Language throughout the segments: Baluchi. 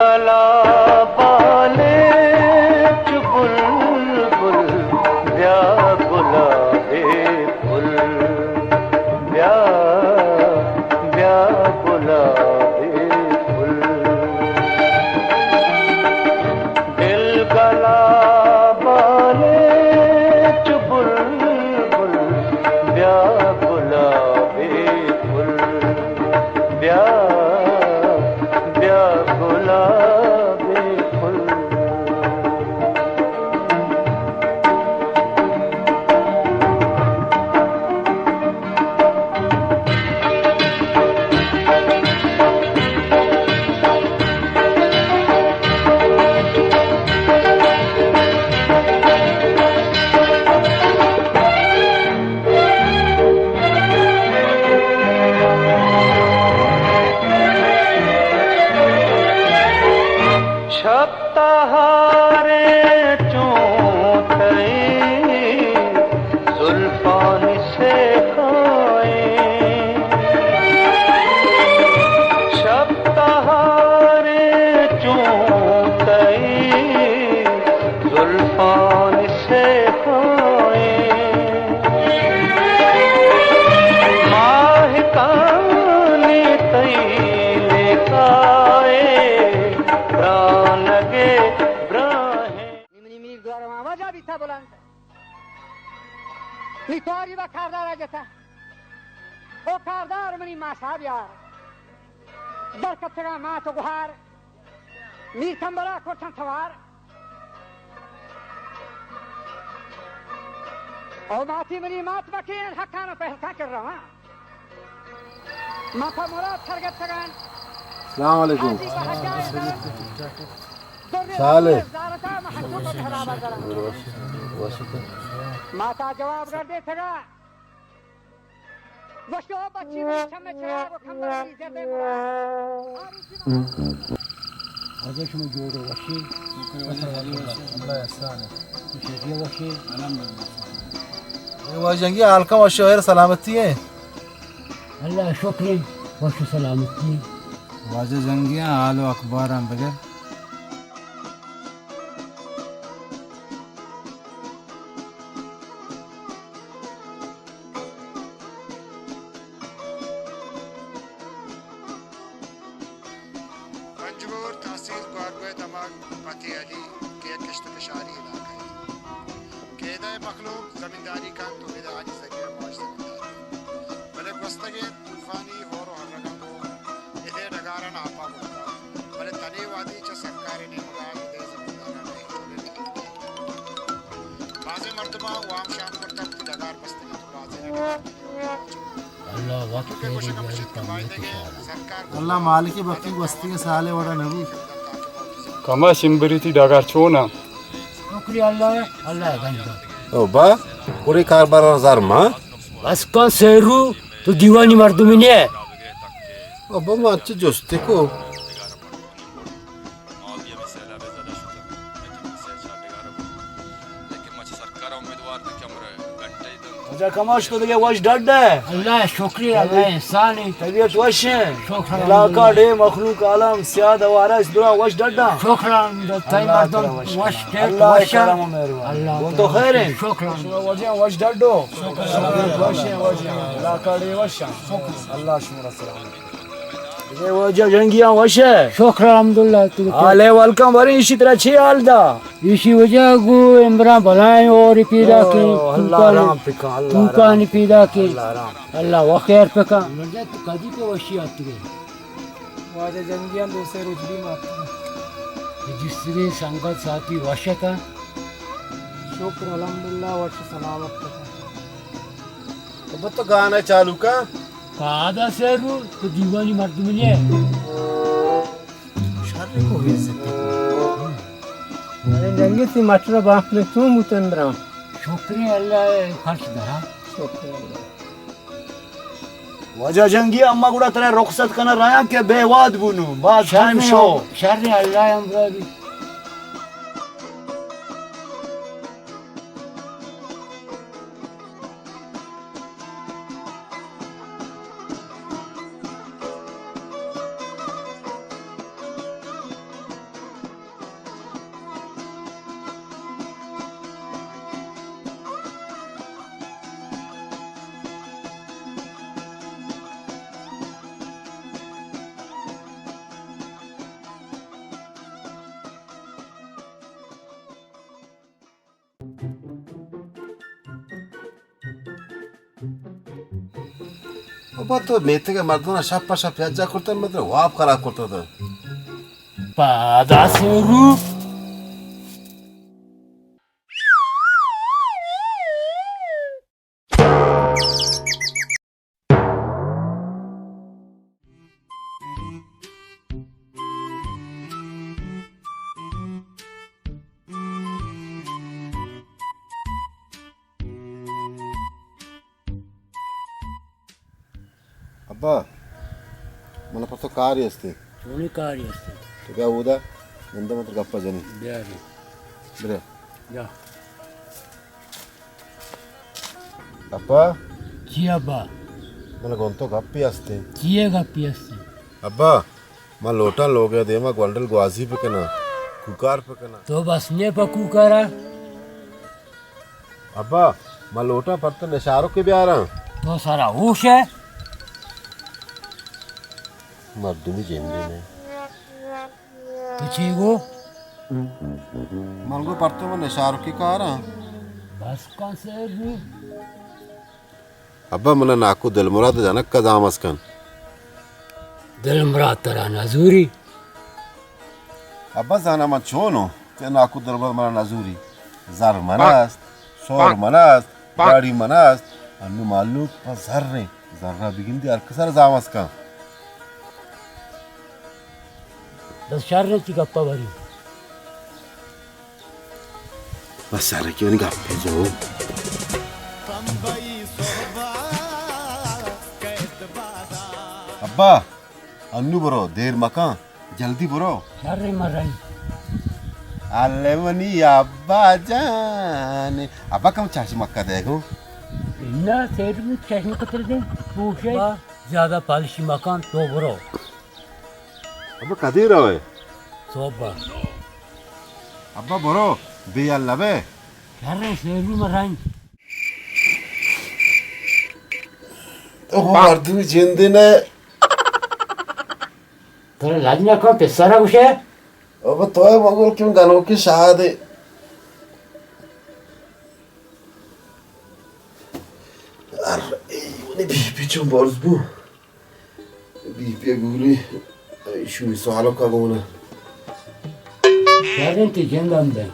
گلا بالے چو بلبل، بیا گلابے پھل، بیا، بیا گلابے پھل۔ دل گلا بالے چو بلبل، بیا گلابے پھل، بیا، بیا گلابے پھل۔ شپ تہاریں چوں تئی زلفانی سیخائیں۔ شپ تہاریں چوں تئی زلفانی سیخائیں۔ ماہکانی تئی لیکائے رانگے براہیں۔ نی منی میر دوارواں واجہ بیتا بلند۔ نی تواری و کاردارا جتا۔ او کاردار منی ماسا بیار۔ در کپتگاں مات و گہار۔ میر کمبرا کرتاں توار۔ او ماتی منی مات بکین حقان پہلکا کر رواں۔ ما پہ مراد سرگپتگان۔ السلام علیکم۔ شالے۔ ماتا جواب گردے تھگا۔ وشو بچی میں چم چراغ و کمبر کی زردے مراد۔ واجہ شما جوڑ وشی۔ اللہ احسان ہے۔ شما وشی۔ الحمدللہ۔ اے واجہ جنگی حال کن وش و خیر سلامتی ہے؟ اللہ شکر، وش و سلامتی۔ واجہ جنگی حال و اخباراں بگر۔ پنجگور تحصیل گوارگوئے دمگ پتے علی کہ یک کشت و کشاری علاقہ ء کہ ادا ء مخلوق زمینداری کنت و ادا آجی ذریعہ ماش زمیندار انت، بلے گوستگیں طوفانی ہور و ہرگاں گوں ادے ڈگاراں آپا برتگ، بلے تنے وہدی چہ سرکار ء نیمگا ادے زمینداراں ہچ ٹولے نہ کیت۔ بازیں مردماں وام شام کرتگ وتی ڈگار بستگ انت و بازینا ڈگار اللہ وقت خیری بیاری تمنے کشار۔ اللہ مالک بختی گوستگیں سالے وڑا نبی۔ کما شمبری تی ڈگار چونا؟ شکری اللہ، اللہ گنجا۔ او با، کوڑے کاربار زر ما؟ بس کن سیرو، تو دیوانی مردمی نے۔ او با، ما اچھے جستے کو۔ ما وی ہمے سیلاب ء زدہ شتاں، لیکن ما چہ سرکار ء امیدوار اتاں کہ ہمرا گھنٹہ ء دنت۔ واجہ کماش تو دگہ وش ڈڈ ئے؟ اللہ شکری، اللہ احسانی۔ طبیعت وش ایں؟ شکر علاقہ الحمدللہ۔ ڈے مخلوق عالم سیاد ہوارا اس دوران وش ڈڈاں؟ شکر الحمدللہ، تئی اللہ مردم تعالی وش وش ایں۔ ٹیک اللہ وش ایں۔ کرم و مہربانی۔ اللہ گون تو تعالی خیر ایں؟ شکر الحمدللہ۔ شما واجہ وش ڈڈو؟ شکر الحمدللہ۔ وش ایں، وش ایں۔ علاقہ ڈے وش ایں؟ شکر۔ اللہ شما را سلامت۔ اے واجہ جنگیاں وش ئے؟ شکر الحمدللہ، تو حال احوال کن، وریں ایشی ترا چے حال دا؟ ایشی وجہ گو امبراں بلائیں اور پیدا او، کے، اللہ توکانی، آرام پکا، اللہ توکانی آرام۔ پیدا کے۔ اللہ آرام۔ اللہ و خیر پکا۔ مرجا تو کدی پہ وشی آتگے؟ واجہ جنگیاں دو سے روچ بھی مات۔ جستگیں سنگت ساتھی وش اتاں؟ شکر الحمدللہ، وش سلامت اتاں۔ تو بت تو گانا چالو کا۔ پادا سیرو تو دیوانی مردم نے۔ شر کو عزت۔ ارے جنگی سی مٹر باپ نے تو متندرا۔ شکر اللہ خرچ درا۔ شکر اللہ۔ واجہ جنگی اما گڑا ترا رخصت کنا رایاں کہ بے واد بونو۔ بعد ٹائم شو۔ شر اللہ امرا بھی۔ ابا تو میتگ ءِ مردماں شپ پہ شپ یکجاہ کرتگ، مطلب واب خراب کرتگ تو۔ پادا سورو۔ ابا، من پہ تو کارے است۔ چونیں کارے است؟ تو بیا اودا، نندے من ترا گپا جنیں۔ بیا رے۔ برے۔ جا۔ ابا۔ چی ابا؟ من گوں تو گپے است۔ چی گپے است؟ ابا، من لوٹاں لوگ ءِ دیما گونڈل گوازی بکناں، کوکار بکناں۔ تو بس نے پہ کوکارا؟ ابا، من لوٹاں پر تو نشارکے بیاراں۔ تو سرا ہوش ئے؟ مردمی جندے نہ۔ تو چی گو؟ من گو پر تو من نشارکے کاراں۔ بس کن سیر نی۔ ابا، من ناکو دلمراد جنک کا زامس کن۔ دلمراد ترا نزوری؟ ابا، زانا من چونو کہ ناکو دلمراد من نزوری۔ زر من است، شور من است، گاڑی من است، انو مالوک پہ زر ایں۔ زرا بگندی ہر کسر زامس کن۔ بس شر چی گپا بری۔ بس سارا کی ونی گپ پہ جو۔ ابا، انو برو، دیر مکن، جلدی برو۔ شر مرن۔ اللہ منی ابا جان۔ ابا کم چشمہ کا دیکھو۔ نہ، سیٹ بھی چشمہ کتر دے، پوشے۔ ابا، زیادہ پالشی مکن، تو برو۔ ابا کدی روئے؟ صبح۔ ابا برو، بے اللہ بے۔ شر سیرو مرنگ۔ او مردمی جندے نہ۔ ترا لج نہ کن، پسرا گوشے۔ ابا تو مگل کیوں گنوکی شاد ہے۔ ار، اے، منی بی پی چون برز بو۔ بی پی گولی، شوی سوالو کا گونا۔ شریں تی جند ہم دیں۔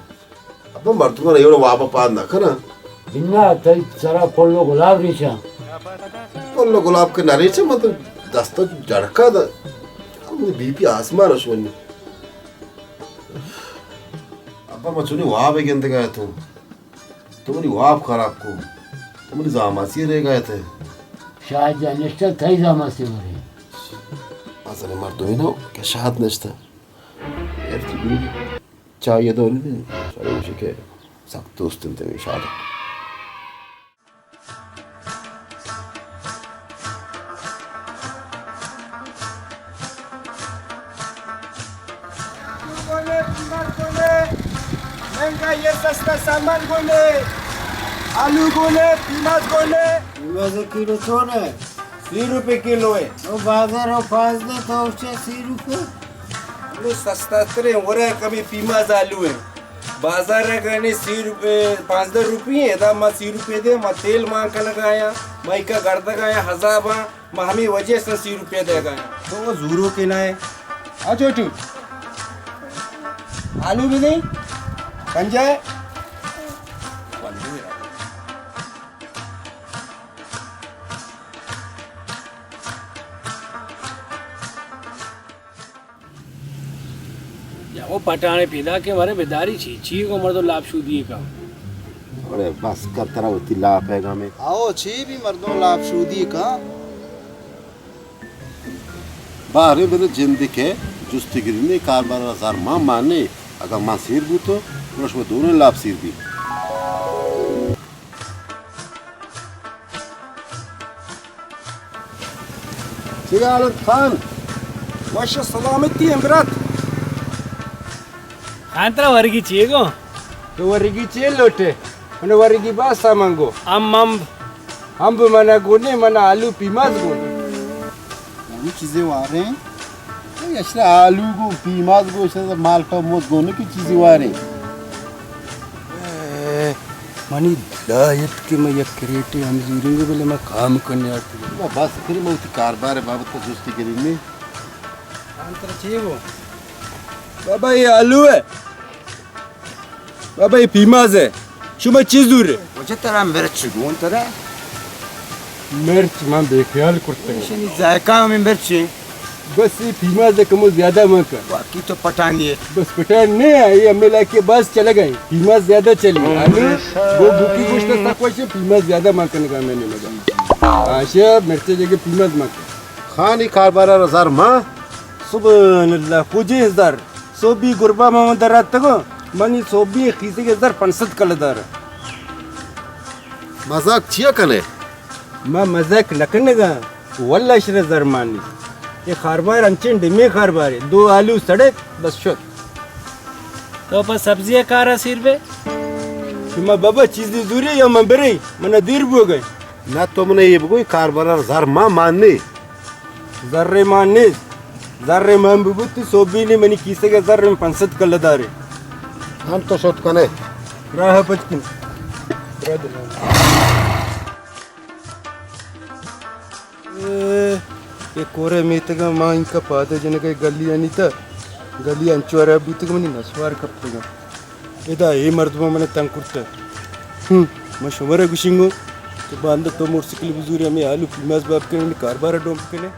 ابا مردمان ایوڑا وابا پاد نہ کنا۔ جنا تئی سرا پلو گلاب ریچا۔ پلو گلاب کے نہ ریچا، من تو دستا جڑکا دا۔ منی بی پی آسمان شونی۔ ابا من چونی واب گندگا تو۔ تو منی واب خراب کو۔ تو منی زاماسی ریگا تے۔ شاید نشتہ تئی زاماسی مرے۔ اصل مردمی نو کہ شاید نشتہ۔ یار تو بھی چاہیے دوری دے۔ سارے مجھے کہ سخت دوست انت شاید۔ گونے، پیماز گونے، مہنگا یہ سستا سامان گونے، آلو گونے، پیماز گونے۔ پیماز کلو چون ہے؟ سی روپے کلو ہے۔ او بازار ہو پانزدہ تو اسے سی روپے۔ ہمیں سستا ترے ورے کمی پیماز آلو ہے۔ بازار ءَ گنے سی روپے، پانزدہ روپی ہیں، ادا ما سی روپے دے، ما تیل مان کنگا یا، ما ایکا گردگا یا، ہزاباں، ما ہمیں وجہ سے سی روپے دے گا۔ تو وہ زورو کے نہ ہے۔ آ چھوٹو۔ آلو بھی نہیں۔ کنجا ہے۔ یا وہ پٹانے پیدا کہ مارے بداری چی، چی کو مردو لاپ شودی کا۔ اڑے بس کر ترا وتی لاپ ہے گامے۔ آؤ چی بھی مردو لاپ شودی کا۔ بارے بلے جندے کہ جستی گرینی کاربار زر ما مانے، اگا ما سیر بوتو، گڑا شما دونوں لاپ سیر بی۔ چی حال انت خان؟ وش سلامتی ہیں برات۔ خان ترا ورگی چی گو؟ تو ورگی چی لوٹے؟ من ورگی باز سامان گو۔ ام امب۔ امب منا گونے، منا آلو پیماز گونے۔ ہمے چیزے واریں۔ اے اشرا آلو گو، پیماز گو، اشرا مالٹا موز گونے کی چیزے واریں۔ اے، منی لایت کہ من یک کریٹے ہم زوریں گے، بلے من کام کننے آتگ۔ ما بس کری، ما وتی کاربار بابت جستی کنیں۔ آن ترا چے بو؟ بابا، یہ آلو ہے۔ بابا، یہ پیماز ہے۔ شما چی زورے؟ واجہ، ترا مرچ گون ترا؟ مرچ من بے خیال کرتے۔ شنی ذائقہ ہمیں مرچ ہے۔ بس یہ پیماز ہے، کمو زیادہ من کر۔ باقی تو پٹانی ہے۔ بس پٹان نہیں ہے، یہ ہمیں لائق کے باز چلے گئے۔ پیماز زیادہ چلی۔ آلو گو گوکی گوشت تک وش، پیماز زیادہ من کرنے کا میں نے لگا۔ آشا مرچ جگہ پیماز من کر۔ خانی کاربارا را زر ما۔ سبحان اللہ، کجے زر؟ سوبی گربا ما من در آتگو، منی سوبی خیزے کے زر پنچ سد کلدار۔ مزاق چیا کنے؟ ما مزاق نہ کنگا، واللہ شر زر مانی۔ یہ کاربار انچین ڈمی کاربارے، دو آلو سڑک بس شد۔ تو پہ سبزی کارا سیر بے؟ شما بابا چیزی زوری یا من بری، من دیر بو گئے۔ نہ تو من یہ بگوی کاربارا زر ما مانی۔ زر مان نیست۔ زر مان ببوتی سوبینی منی کیسے کے زر پنچ سد کلدارے۔ ہم تو شوت کنے۔ راہ پچ کن۔ اے، اے کورے میتگا ما انکا پادے جنگے گلی آنی تا۔ گلی انچو عرب بوتگ منی نسوار کپتگا۔ ادا اے مردماں من تنگ کرتہ۔ ہم، من شمارا گوشنگو کہ باندا تو موٹر سائیکل بزوری ہمیں آلو پیماز باب کنے، منی کاربار ڈومب کنے۔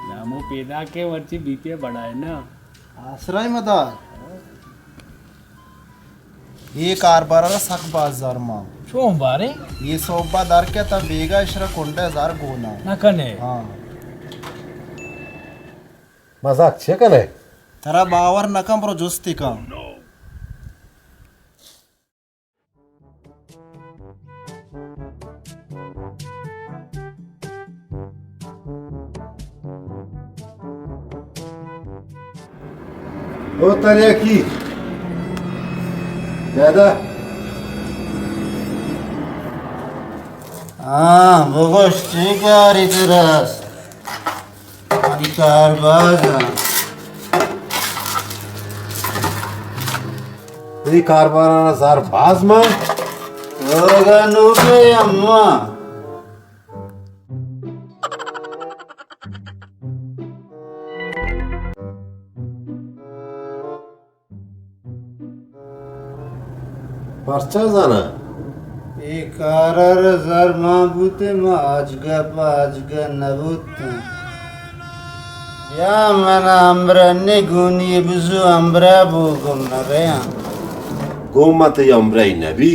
نامو پیدا کے مرچی بی پی بڑھائے نا۔ آسرائی مدار۔ یہ کاربار را سک باز زر ما۔ چون بارے؟ یہ صوبہ در کے تا بیگا اشرا کنڈے زر گونا۔ نہ کنے۔ ہاں۔ مزاق چے کنے؟ ترا باور نہ کن، برو جستی کن۔ او تریاکی دادا۔ ہاں، بگوش چی کاری ترا است؟ منی کار باز انت۔ تئی کاربارانا زر باز مان۔ اوگا نوکے اما۔ پرچا زاناں؟ اے کارا را زر مان بوتیں، ما آجگہ پہ آجگہ نہ بوتیں۔ بیا من امبرا نے گونی بزو امبرا بو گم نہ بیاں۔ گون ما تئی امبرائی نہ بی۔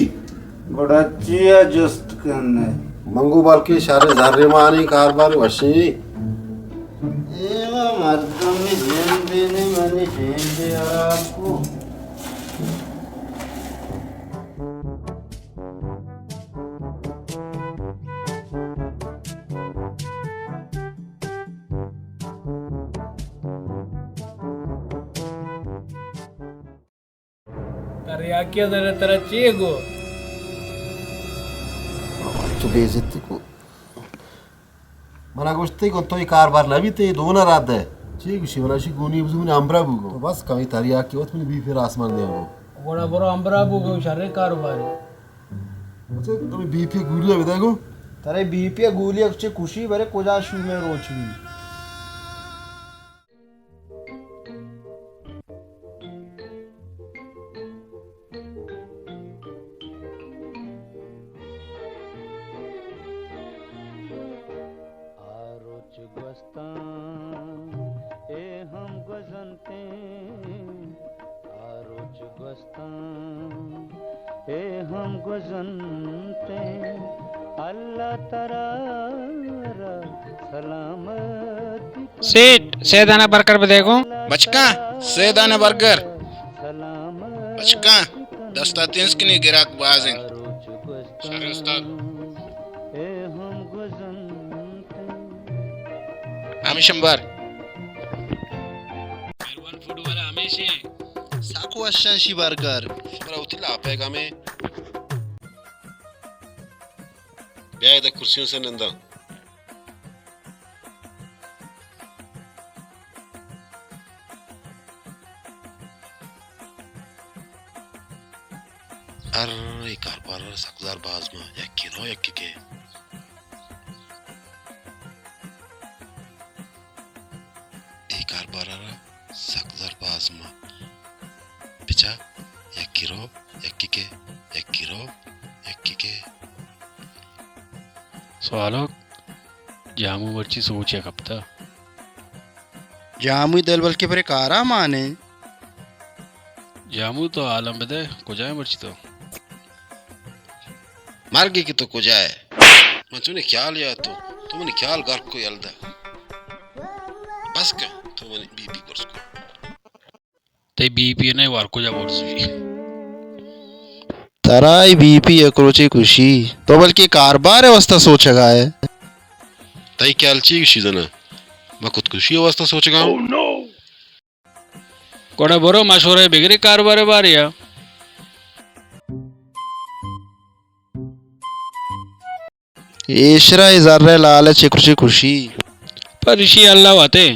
گڑا چیا جست کن ئے؟ من گوں بلکیں شر زر مانی کاربار وشیں۔ اے ما مردمی جندے نے منی جندے حراب کو۔ تریاکی ءَ زر ترا چے گو؟ تو بے عزتی کو۔ منا گوشتی کو تو یہ کاربار نہ بیتے، دو نہ رات دے۔ چی گوشی؟ منا شی گونی بزو منی امبرا بو گو۔ تو بس کمی تریاکی وت منی بی پی آسمان دے گو۔ گوڑا برو امبرا بو گو، شر کاروبار۔ اچھا، تو بی پی گولی بدے گو۔ ترے بی پی گولی اچھے خوشی برے کجا شو میں روچ بھی۔ آ روچ گوستاں اے ہم گوزنتیں، آ روچ گوستاں اے سیٹھ، سیدانہ برگر بدے گوں۔ بچکاں، سیدانہ برگر۔ بچکاں، دستا تنز کنی، گراک باز انت۔ شر استاد۔ ہمیشم بار۔ مہربان فوڈ والا ہمیشہ۔ ساکو اشان شی برگر۔ شمارا وتی لاپے گامے۔ بیا ادا کرسیوں سے ننداں۔ ار، اے کاربار سک زر باز ما، یکی رو یکی کے۔ اے کاربار سک زر باز ما۔ بچا، یکی رو یکی کے، یکی رو یکی کے۔ سوالوک، جامو مرچی سوچ ء کپتہ۔ جامو دل بلکہ برے کارا مانے۔ جامو تو عالم بدے، کجا ئے مرچی تو؟ مرگی کہ تو کجا ئے؟ من چونی خیال یا تو، تو منی خیال گرک کو یلدا۔ بس کن، تو منی بی پی پرس کو۔ تئی بی پی نہ وار کجا برزی؟ ترا ای بی پی یک روچے کشی۔ تو بلکہ کاربار ء واسطہ سوچگا ئے۔ تئی خیال چی گشی زنا؟ ما خودکشی ء واسطہ سوچگا ہوں۔ گڑا برو مشورہ بگری کاربار باریا۔ ایشرا ای زر لالچ ء کرچی کشی۔ پرشی اللہ وتے۔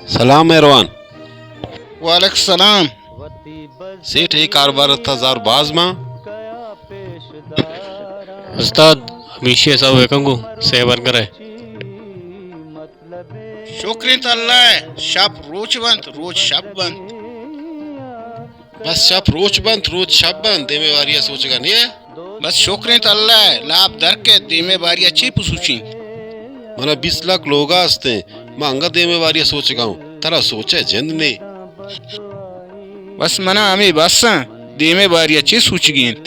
سلام مہروان۔ وعلیکم السلام۔ سیٹھ، اے کاربار تا زار باز ما۔ استاد، ہمیشی حساب کنگو، سیور کرے۔ شکر انت اللہ ء، شپ روچ بنت، روچ شپ بنت۔ بس شپ روچ بنت، روچ شپ بنت، دیمے واری ء سوچگا نیے۔ بس شکر انت اللہ ء، لاپ در کیت، دیمے واری ء چے پسوچیں؟ منا بیست لک لوگا استیں، ما انگا دیمے واری ء سوچگا ہوں، ترا سوچ ء جند نے۔ بس منا ہمے بس انت، دیمے واری ء چے سوچگی انت؟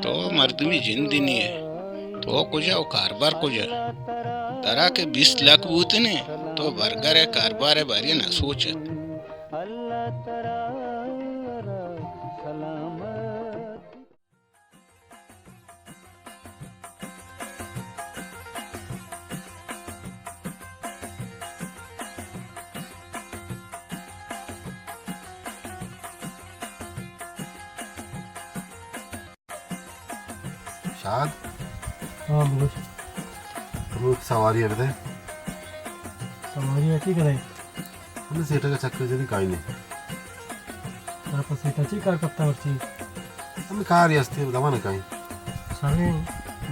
تو مردمی جندے نہ ئے۔ تو کجا و کاربار کجا؟ ترا کہ بیست لک بوتنے، تو برگر ء کاربار ء باری ء نہ سوچت۔ شاد؟ ہاں، بگوش۔ تو سواری ء بدے۔ سواری ء چی کرے؟ ہمے سیٹا کا چکر جنی کائی نہیں۔ ترا پہ سیٹا چی کار کپتا مرچی؟ ہمے کار ہستی، دوا نہ کائی۔ سرے،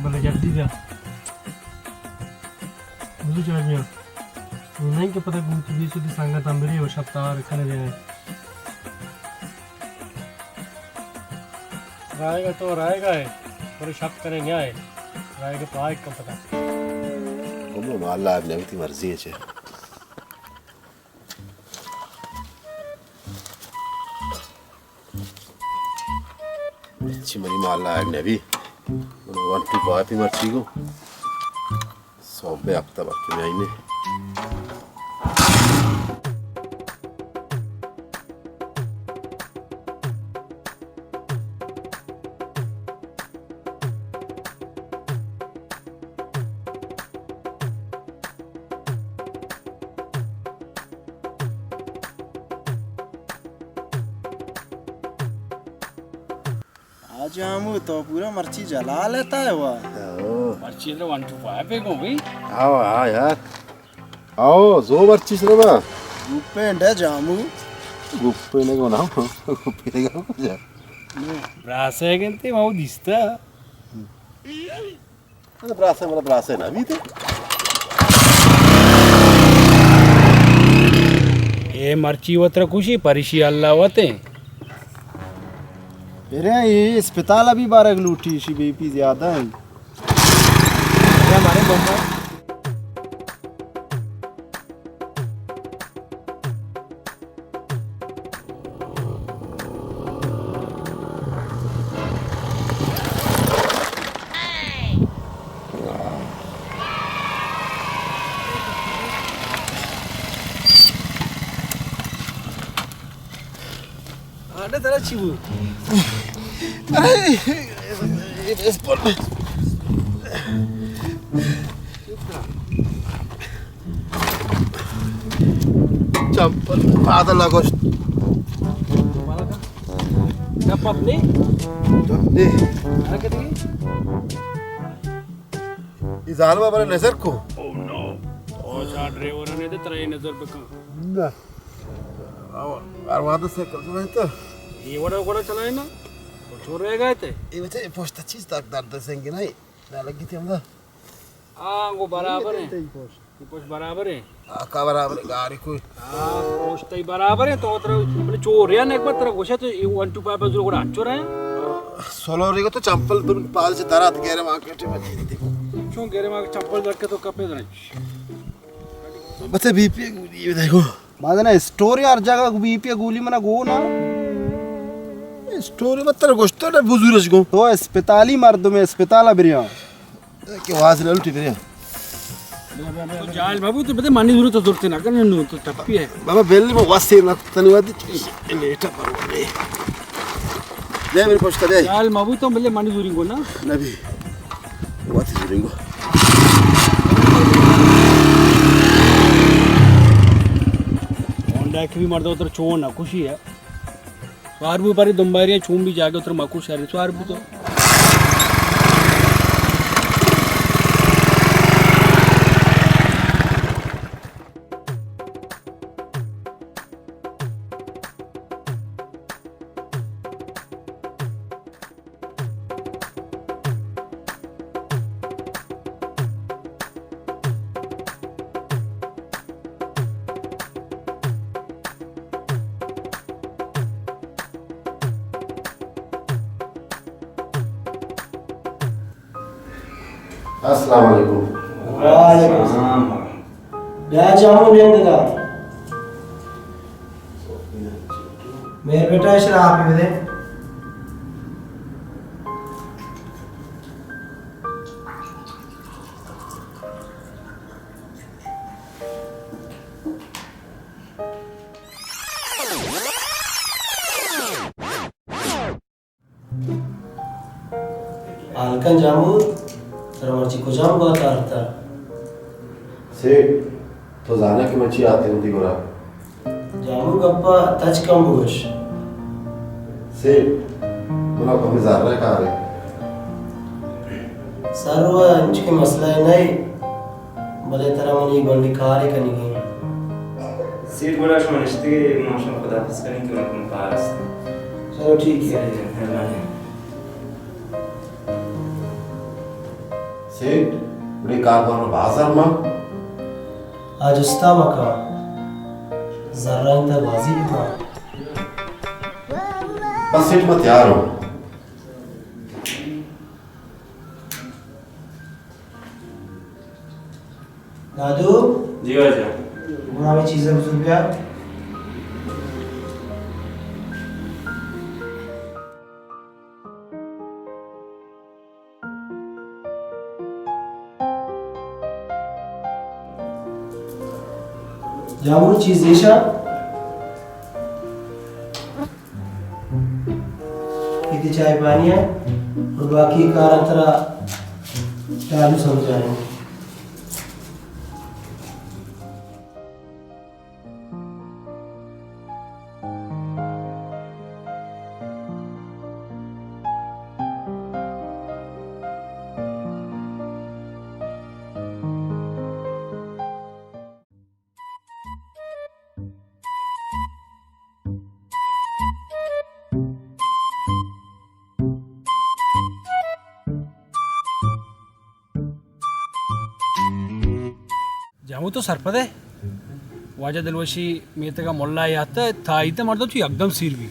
بلے جلدی بیا۔ بزو چار بیا۔ نہیں کہ پتہ گوتی بی سودی سنگت ہم بری و شپ تار کھنے دے۔ رائے گا تو رائے گا ہے، پر شپ کرے نیا ہے۔ رائے گا تو آئے کم پتہ۔ کمو مال لاگ نہ ہوتی مرضی ہے چے۔ چی منی مال لائق نبی۔ من ون ٹو فائیو ہی مرچی گو۔ صبح ہفتہ بلکہ میں آئینے۔ آ جامو تو پورا مرچی جلال ہے تا ہے وا۔ او۔ مرچی ادھر ون ٹو فائیو پہ گو بھائی۔ آو، آ یار۔ آو، زو مرچی سر با۔ گوپے ڈے جامو۔ گوپے نے گو نا، گوپے نے گو جا۔ براسے گنتے ماو دیستا۔ اے براسے، مطلب، براسے نہ بیتے۔ اے مرچی وتر کشی، پرشی اللہ وتے۔ ارے، اے اسپتال ابھی بارگ لوٹی، شی بی پی زیادہ ہیں۔ ارے، ہمارے بمبا۔ ترا چی بو؟ ارے، چمپل پاد لگوشت. چپ اپ نی؟ چپ نی. ای ظالم بارے نظر کو. او نو. او چار ڈرائیور نے دے ترا نظر بکن. نہ. او، ہر وہد سائیکل چلائیں تو. یہ وڑا وڑا چلائیں نا. چور رہ گئے تھے. یہ بچے پوچھتا چیز تک درد سنگی نہیں. نہ لگی تھی ہم دا. آ، وہ برابر ہے. یہ پوچھ برابر ہے. آ، کا برابر ہے؟ گاڑی کوئی. آ، پوچھتا ہی برابر ہے تو ترا بلے چور ہے نا، ایک بار ترا گوشا تو یہ ون ٹو فائیو بزر گڑا چور ہے. سولو ریگو تو چمپل دن پاس سے درات گہرے مارکیٹ میں. چون گہرے مارکیٹ چمپل در کے تو کپے درنچ. بچے بی پی گولی دیکھو. مادنا اسٹوری ہر جگہ بی پی گولی منا گو نا. اسٹوری مت تر گوشتو نا بزرگ گو. تو اسپتالی مردم ہے، اسپتال بریا. کہ واز لوٹی بریا. تو جاہل بابو تو بتے منی ضرورت ضرورت نہ کرنے نو تو تپی ہے. بابا بیل میں واز سے نہ تنی وادی لیٹا پروانے. دے میرے پوچھتا دے. جاہل بابو تو بلے منی ضرورت گو نا. نبی. وتی زورینگو. ہونڈا کہ بھی مردو تر چون نہ خوشی ہے. سوار بو پری دمباری چون بھی جاگے تر مکو شہر سوار بو تو. السلام علیکم. وعلیکم السلام. بیا جامو نند دا. میر بیٹا اشرا آپ بدے. ہالکاں جامو، ترا مرچی کجام گوات آرتا؟ سیٹھ، تو زانا کہ من چی آتے وتی گورا؟ جامو گپا تچ کم بگوش. سیٹھ، منا کمی زر کارے. سر و انچ کہ مسئلہ نہیں. بلے ترا منی گونڈی کارے کنگی انت. سیٹھ گڑا شما نشتگے، ما شما خدا حافظ کنیں کہ من کار است. چلو ٹھیک ہے. مہربانی. سیٹھ، گڑے کاروبار باز ارمان. آ جستا مکا، زرائیں تا بازی بکا. بس سیٹھ، ما تیار ہوں. دادو؟ جی واجہ. گڑا ہمیں چیزیں بزرگ بیار. جامو چیز ایشا. اے تئی چائے پانی ہے اور باقی کار ترا چالو سمجھائیں. جامو تو سرپد ئے؟ واجہ دلوشی میتگا ملا یات تائیت مردم چو یکدم سیر بی.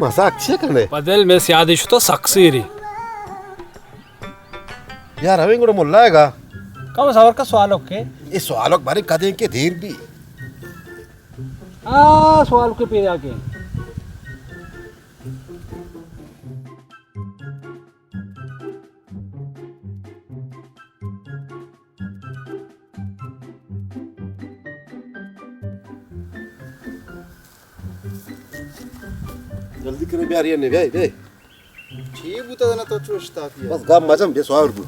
مزاک چی کنے؟ پدل میں سیادی شتا سک سیری. یار، ہمیں گڑا ملا ہے گا. کم صبر کا سوالوک کے؟ اے سوالوک بارے کدے کے دیر بی. آ، سوالوک کے پیدا کے. جلدی کنے، بیار یہ نے، بیا، بیا۔ چی بوتا نا تو چوش تاکی؟ بس گپ مجم، بے سوار بو۔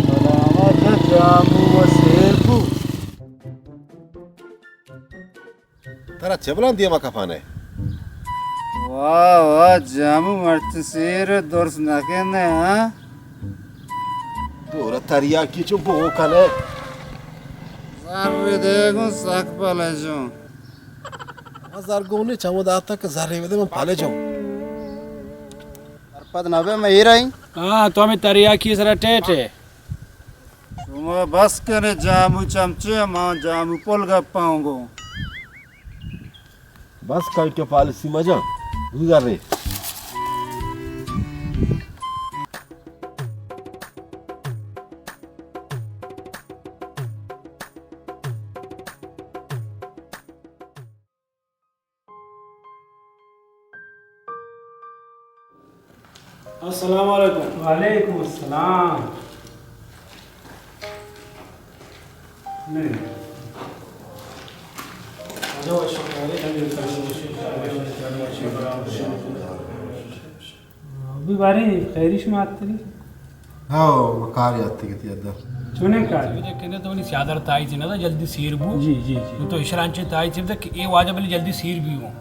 سلامت جامو و سیبو۔ ترا چہ بلان دیما کپانے؟ واہ واہ، جامو مرچ سیر درست نکنے، ہاں؟ دورا تریاکی چو بو کنے۔ زر دے گوں سک پلجوں۔ ما زر گونی چمو داتا کہ زر بدے من پلجوں۔ سرپد نہ بے، میں ہی رہی۔ ہاں، تو ہمیں تریاکی سرا ٹیٹے۔ شما بس کنے جامو چمچے، ما جامو پل گپاں گو۔ بس کن کہ پالیسی مجا، گزر رے۔ السلام علیکم۔ وعلیکم السلام۔ نہیں۔ ابھی بارے خیری شما آتری؟ ہاں، کار آتری کتی ادا۔ چونیں کار؟ سمجھے کہ تو منی سیادر تائی چی نہ، جلدی سیر بو۔ جی، جی، جی۔ تو اشرانچے تائی چی کہ اے واجہ بلے جلدی سیر بی ہوں۔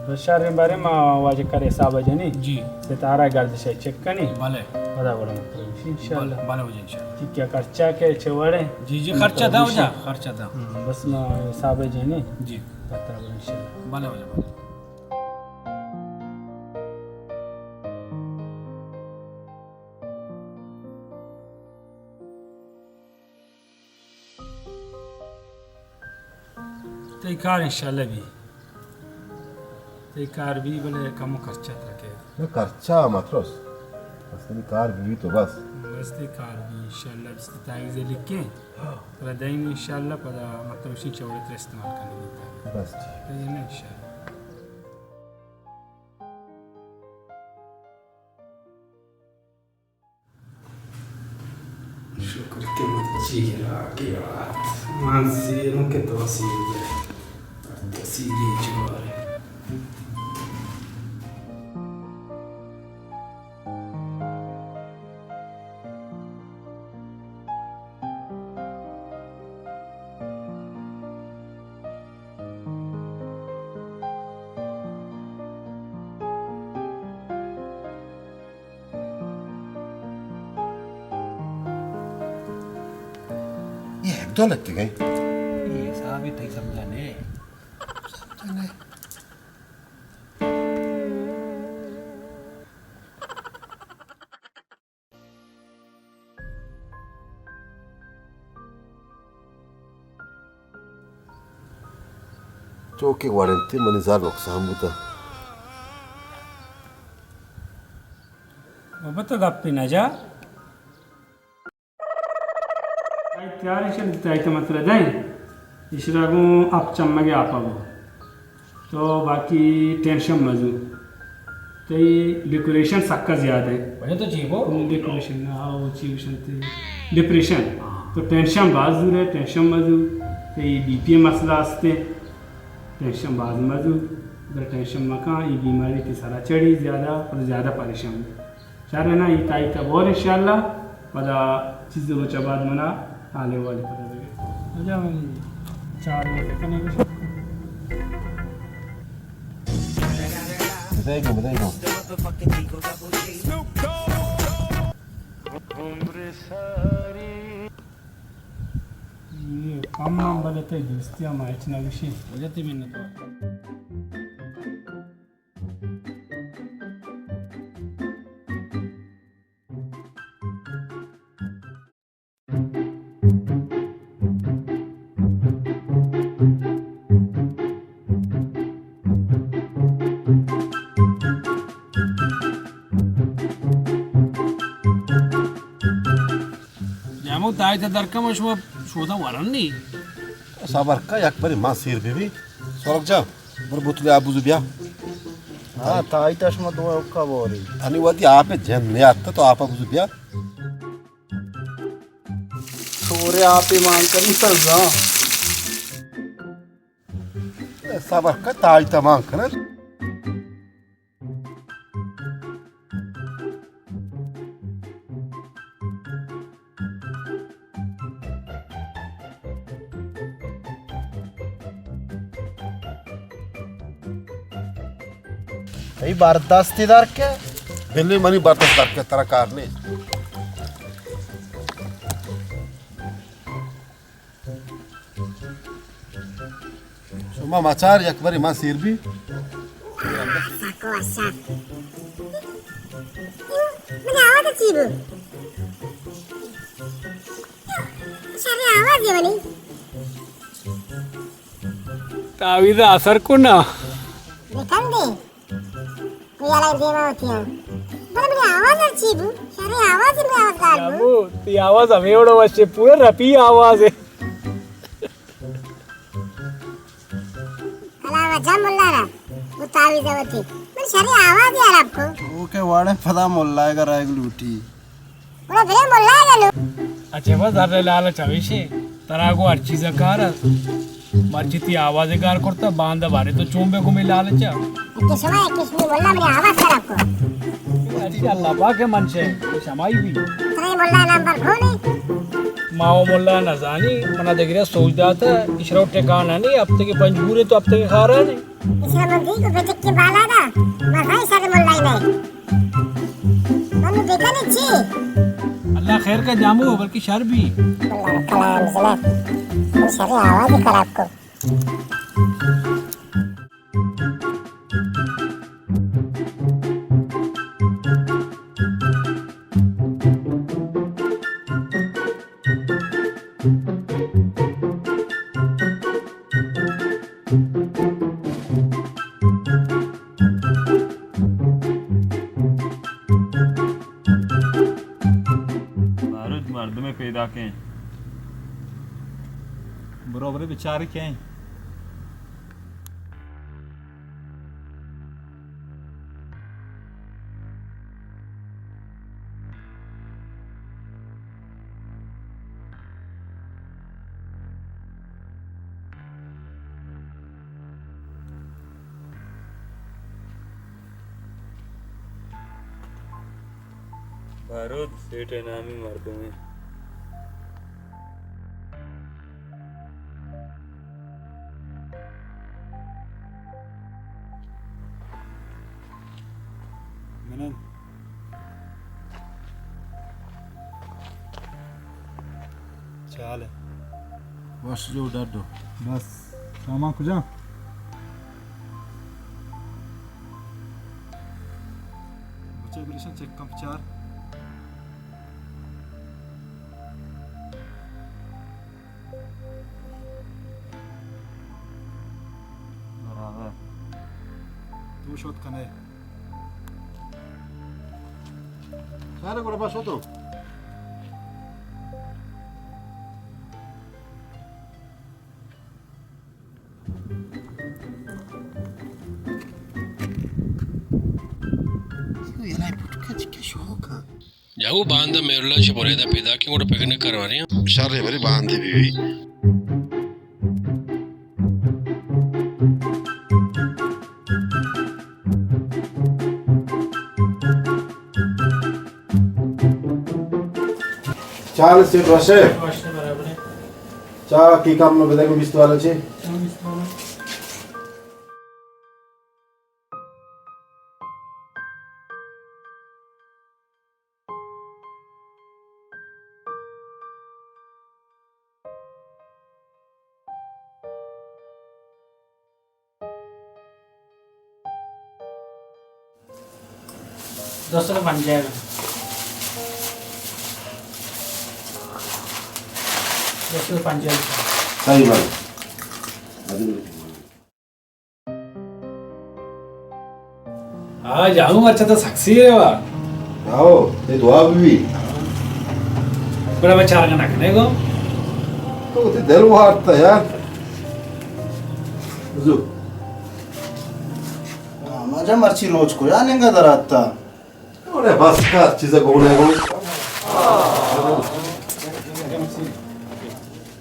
بس شر بارے ما واجہ کر حساب جنی۔ جی۔ ستارہ گردش چیک کنی۔ بلے۔ پدا بڑا مطلب انشاءاللہ۔ بلے، بلے واجہ انشاءاللہ۔ ٹھیک ہے، خرچہ کے چوڑے؟ جی، جی، خرچہ دا واجہ، خرچہ دا۔ ہاں، بس ما حساب جنی۔ جی۔ پتہ بڑا انشاءاللہ۔ بلے واجہ، بلے۔ تئی کار انشاءاللہ بی۔ تئی کار بی، بلے کمو خرچہ ترکے۔ نہ، خرچہ مترس۔ بس تئی کار بی تو بس۔ بس تئی کار بی انشاءاللہ، بس تئی تاویزے لکھیں۔ پدا دئیں انشاءاللہ، پدا مطلب اسی چوڑے تر استعمال کنیں۔ بس ٹھیک۔ تئی نہ انشاءاللہ۔ شکر کہ مرچی گرا کہ آت۔ من سیروں کہ تو سیر دے۔ تو سیری چوارے۔ یہ ایک دو لگتے گئے۔ یہ حساب ہی تئی سمجھا نے۔ سمجھا نے۔ چو کہ وڑ انت، منی زر نقصان بوتہ۔ بابا تو گپے نہ جا۔ آئی تیار شد، تئی تو مطلب دیں۔ اشرا گوں اپ چمگے آپا گوں۔ تو باقی ٹینشن مزو۔ تئی ڈیکوریشن سکا زیادہ ہے۔ وجہ تو چی گو؟ ڈیکوریشن نہ، او چی گوشنتے؟ ڈپریشن۔ ہاں۔ تو ٹینشن باز دور ہے، ٹینشن مزو۔ تئی بی پی مسئلہ ہستے۔ ٹینشن باز مزو۔ در ٹینشن مکان، یہ بیماری تئی سرا چڑھی زیادہ، پر زیادہ پریشان۔ شر نا، یہ تائی تا بور انشاءاللہ۔ پدا چیز روچ بعد منا حال احوال پدا بگے۔ اجا من چار بجے کنے گوشت۔ بدائی گو، بدائی گو۔ یہ کم ہم بلے تئی دوستی ہم ہچ نہ گوشی۔ وجہ تئی منت وار۔ جامو، ایت درکم شما شودا ورن نی۔ صبر کا، یک بری ما سیر بی بی۔ سورک جان، بر بوتل آب بزو بیا۔ ہاں، تائی تا شما دو حقہ بوری۔ تنی وتی آپ جن نیات تو آپ بزو بیا۔ تھوڑے آپ مان کنی سزا۔ صبر کا، تائی تا مان کنن۔ تئی بردستی در کے؟ بلے منی بردست در کے، ترا کار نہیں۔ شما مچار، یک بری ما سیر بی۔ ساکو اشا۔ من آواز چی بو؟ شر آواز یہ منی۔ تعویذ اثر کو نا۔ بکن دے۔ کوئی الگ دیما ہوتی ہیں۔ بلے منی آواز چی بو؟ شر آواز، منی آواز گال بو۔ ابو، تی آواز ہمیں اوڑو وشے، پورا رپی آواز ہے۔ کلام جام ملا را، وہ تعویذ ہوتی۔ من شر آواز ہے عرب کو۔ وہ کے واڑے پدا ملا کا رائے لوٹی۔ گڑا بلے ملا گلو۔ اچھا، بس زر لالچ ہمیشے، ترا گو ہر چیز کار است۔ مرچی تی آواز گار کرتا، باندہ بارے تو چون بے گمی لالچا۔ کہ شما، کہ شما ملا منی آواز خراب کو۔ اچھا، اللہ پاک ہے منشے، شمائی بھی۔ ترے ملا نمبر کھولے۔ ما و ملا نزانی، منا دگرے سوچ داتا، اشرو ٹھکانہ نہیں، ہفتے کے پنجگورے تو ہفتے کے خارا نہیں۔ اسے من دی کو بیٹک کے بالا دا، مزائی سر ملائی نہیں۔ من بیٹا نے چی؟ اللہ خیر کا جامو، بلکہ شر بھی۔ اللہ کلام زنا، من شر آواز خراب کو۔ بارود مردمے پیدا کن۔ برو برے بچار کئے۔ بارود سیٹھ ءِ نامی مردمے۔ من انت۔ چال ءَ۔ وش جو ڈڈو۔ بس۔ سامان کجا؟ بچہ بریشن چیک کن پچار۔ برابر۔ تو شوت کنے۔ چارے گڑا بس شوتو۔ یلہ پٹکا چکے شوق ہاں۔ جاؤ باندا مہراللہ شپ ریدا پیدا کہ گڑا پکنک کرواریں۔ شر بری باندے بی بی۔ چال سیٹ وشے۔ چا کی کم نو بدے کو بیست والا چے۔ دو سو پنجاہ۔ دو سو پنجاہ۔ صحیح بات۔ ہاں، جانو مرچا تو سک سیر ئے وا۔ آؤ، اے دعا بی بی۔ گڑا بچار نہ کنے گو۔ تو وتی دل وارتا یار۔ زو۔ ہاں، مجا مرچی روچ کجا ننگا در آتا۔ اوڑے بس کر، چیزا گونے گو۔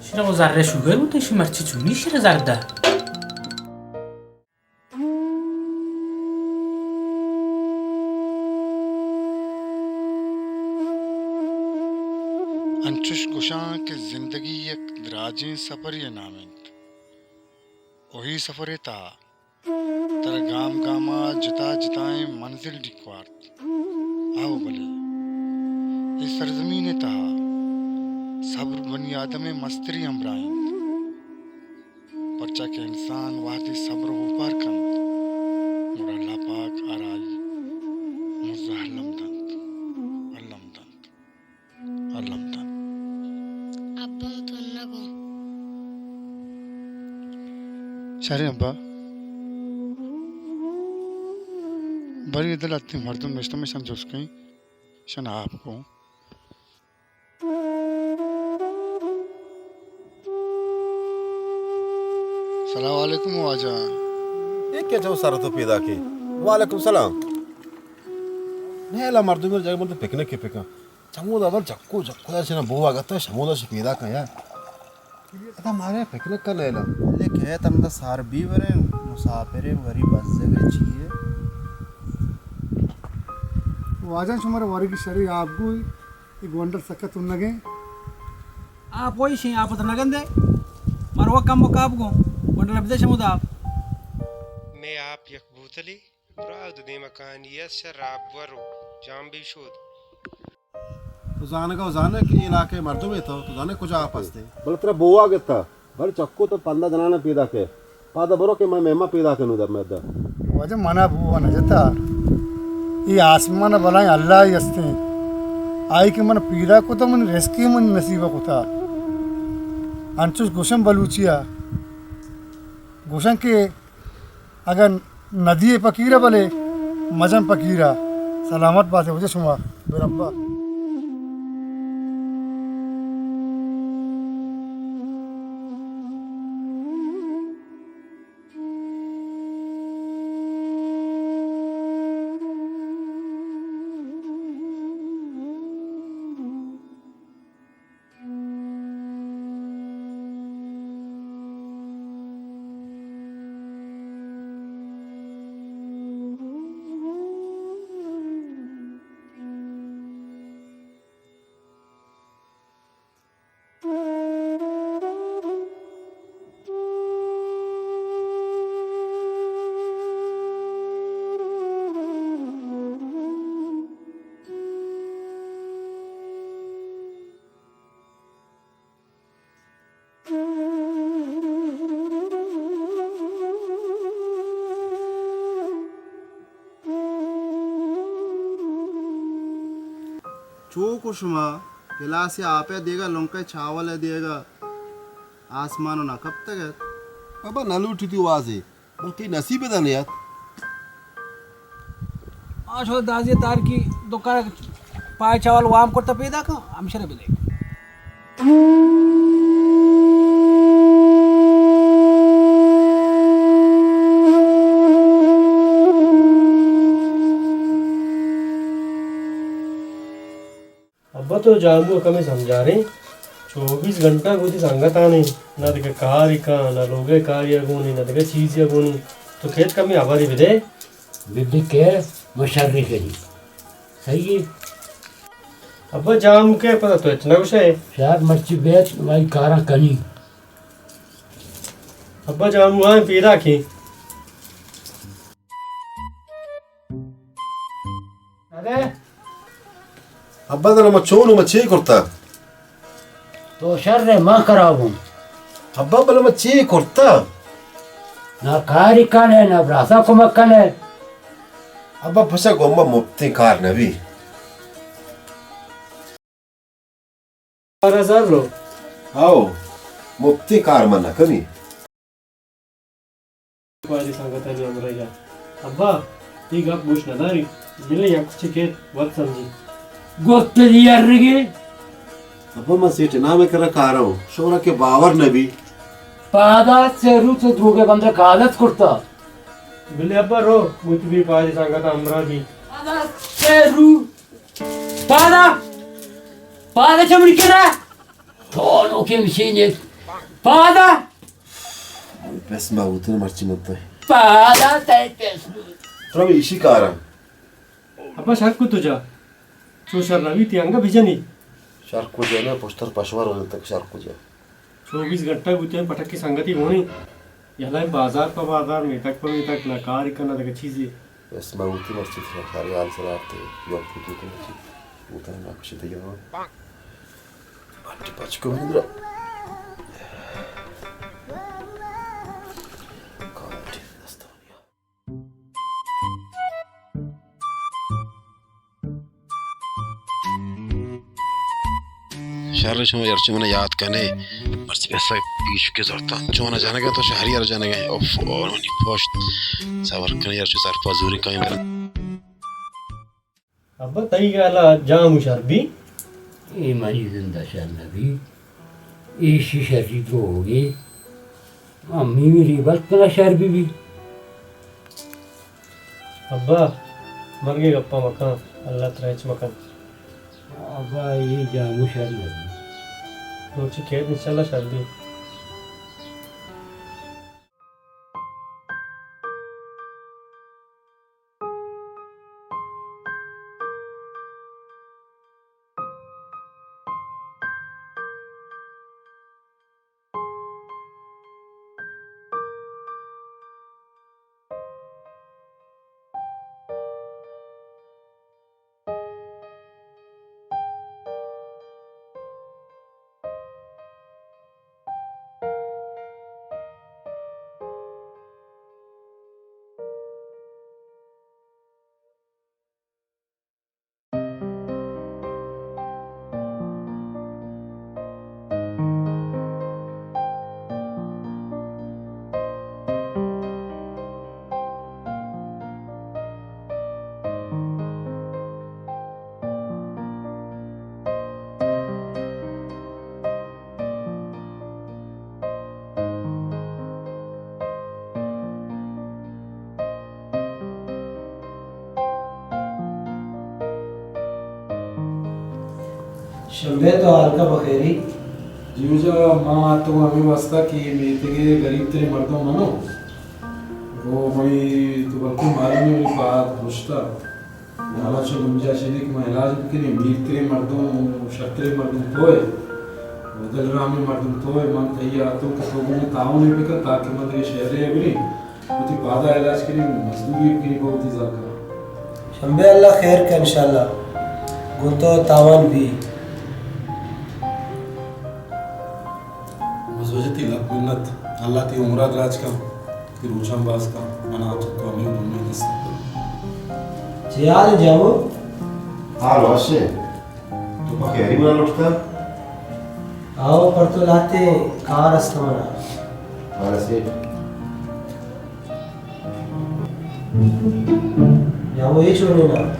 شیرا وہ ذرے شوگر ہوتے، شی مرچی چونی شیرا زردہ۔ انچش گوشاں کہ زندگی یک دراجیں سفرے ء نام انت، و اے سفر ء تہا ترا گام گام ء جتا جتائیں منزل ڈیک وارت۔ آؤ بلے، اے سرزمین ء تہا صبر بنی آدم ء مستریں ہمراہ انت۔ پرچا کہ انسان وہدے صبر ء اوپار کنت، گڑا اللہ پاک آرا آئی مرزا الم دنت، الم دنت، الم دنت۔ ابا تو نگو۔ شریں ابا، بری دل اتیں مردم نشتم شن جس کیں، شن آپ کو۔ سلام علیکم واجہ۔ اے کہ جو سر تو پیدا کے۔ وعلیکم سلام۔ نیلا مردم جگہ من تو پکنک کے پکا۔ چمودا بر جکو جکو یا چنا بوا گتا شمودا سے پیدا کا یار۔ ادا مارے پکنک کا نیلا۔ لے کہ تم دا سار بی ورے مسافرے غریب بزگے چیے۔ واجہ شمار ورگی شری آپ گوئی۔ اے گونڈل سکت انگیں۔ آپ وہی شیں، آپ تو نگندے۔ مروا کم مکاب گوں۔ گونڈل بدے شمود آپ۔ میں آپ یک بوتلی براود دیمکانی است شر آپ ورو جام بی شود۔ تو زانگا و زانے کہ علاقے مردم ہے تو، تو زانے کجا آپ ہستے۔ بل ترا بوا گتا۔ بلے چکو تو پندہ جنانا پیدا کے۔ پادا برو کہ میں مہما پیدا کنوں در میں دا۔ واجہ منا بوا نہ جتا۔ اے آسمان بلائیں اللہ ہی ہستیں۔ آئی کہ من پیدا کتا من رزقی من نصیب کتا۔ انچوش گوشن بلوچیا۔ گوشن کہ اگر ندی پکیرہ بلے مجن پکیرہ۔ سلامت باتے واجہ شما۔ بربا۔ چوک و شما گلاسے آپے دیگا، لنکے چاولے دیگا، آسمان و نہ کپتگ ات۔ بابا نہ لوٹی تی وازے، بلکہ نصیب دنے ات۔ آ شو دازی تارکی دکان پائے چاول وام کرتا پیدا کن، ہمشرے بدے۔ ابا تو جامو ء کمے سمجھاریں، چوبیس گھنٹہ گوں وتی سنگتانی، نہ دگہ کاری کن، نہ لوگ ء کاری ء گونی، نہ دگہ چیزی ء گونی۔ تو کیت کمے ہبری بدے۔ بدی کہ مشرفی۔ صحیح۔ ابا جامو کے پتہ تو اتنا گوشے۔ شاید مرچی بیت وائی کاراں کنی۔ ابا جامو آئیں پیدا کی۔ ارے۔ ابا دل ما چون ما چے کرتا؟ تو شر ہے، ما خراب ہوں۔ ابا بل ما چے کرتا؟ نہ کاری کنے، نہ براسا کمک کنے۔ ابا پسا گوما مپتیں کار نبی۔ بارہ ہزار رو۔ ہاؤ، مپتیں کار من نہ کنی۔ پاری سنگتانی ہمراہی ء۔ ابا، اے گپ گوش نہ داری، بلے یک کچے کیت وت سمجھی۔ گوست دی ارگی۔ ابا، من سیٹھ انعام ءِ کرا کاراں، شمارا کہ باور نہ بی۔ پادا چہ روچ دروگ ءِ بندہ کالت کرتا۔ بلے ابا رو، بوت بی پادی سنگت ہمراہ بی۔ پادا چہ رو، پادا، پادا چمڑی کرا۔ تو نوکیں مشین ئے۔ پادا۔ پس ما بوتن مرچی مدت۔ پادا تئی پس۔ ترا ایشی کاراں۔ ابا شر کو تو جا۔ چو شر نہ بیت، انگا بجنی۔ شر کو جا نا، پشتر پشوار ہو تک شر کو جا۔ چوبیس گھنٹہ بوتے پٹکی سنگتی گونی۔ یلا بازار پہ بازار، میتگ پہ میتگ، نہ کاری کنا دگہ چیزی۔ بس ما بوتی مرچی ساری حال سر آتے، یوم کو تو مرچی۔ بوتا نا کچھ دیگه۔ پچ کو اندرا۔ شر، شما یار چو من یاد کنے، مرچی پیسہ پیش کے زرتا، چو من جنگا تو شہری یار جنگا، اوف، او منی پشت، صبر کنے یار چو سرپا زوری کائیں برن۔ ابا، تئی خیالا جامو شر بی؟ اے منی زندا شر نہ بی۔ ایشی شری دروگے۔ امی میری بلکنا شر بی بی۔ ابا، مرگے گپا مکن، اللہ ترا ہچ مکن۔ ابا، اے جامو شر نہ بی۔ روچی کیت انشاءاللہ شر بی۔ شمبے، تو حال کا بخیری؟ جی واجہ، ما تو ہمے واسطہ کہ اے میتگ ءِ غریب تریں مردم منو۔ او منی تو بلکہ معلوم ہے، منی پاد پشتا۔ مالا چو گنجائش نہیں کہ ما علاج بکنیں، میر تریں مردم، شر تریں مردم تو ہے، دل رحمیں مردم تو ہے، من تئی آتوں کہ تو گوں تعاون بکن تاکہ من دگہ شہرے بریں۔ وتی پادا علاج کنی، مزدوری کنی، بہ وتی زرگا۔ شمبے، اللہ خیر کا انشاءاللہ۔ گوں تو تاوان بی۔ بس واجہ تئی لکھ منت۔ اللہ تئی عمرا دراج کا، تئی روچاں باز کا۔ منا چہ تو ہمے امید است۔ چے حال ہے جامو؟ حال وش ہے۔ تو پہ خیری منا لوٹتا؟ آؤ، پر تو لاتے کار است منا۔ بارہ سیٹھ۔ یا وہ یہ چھوڑنے نا؟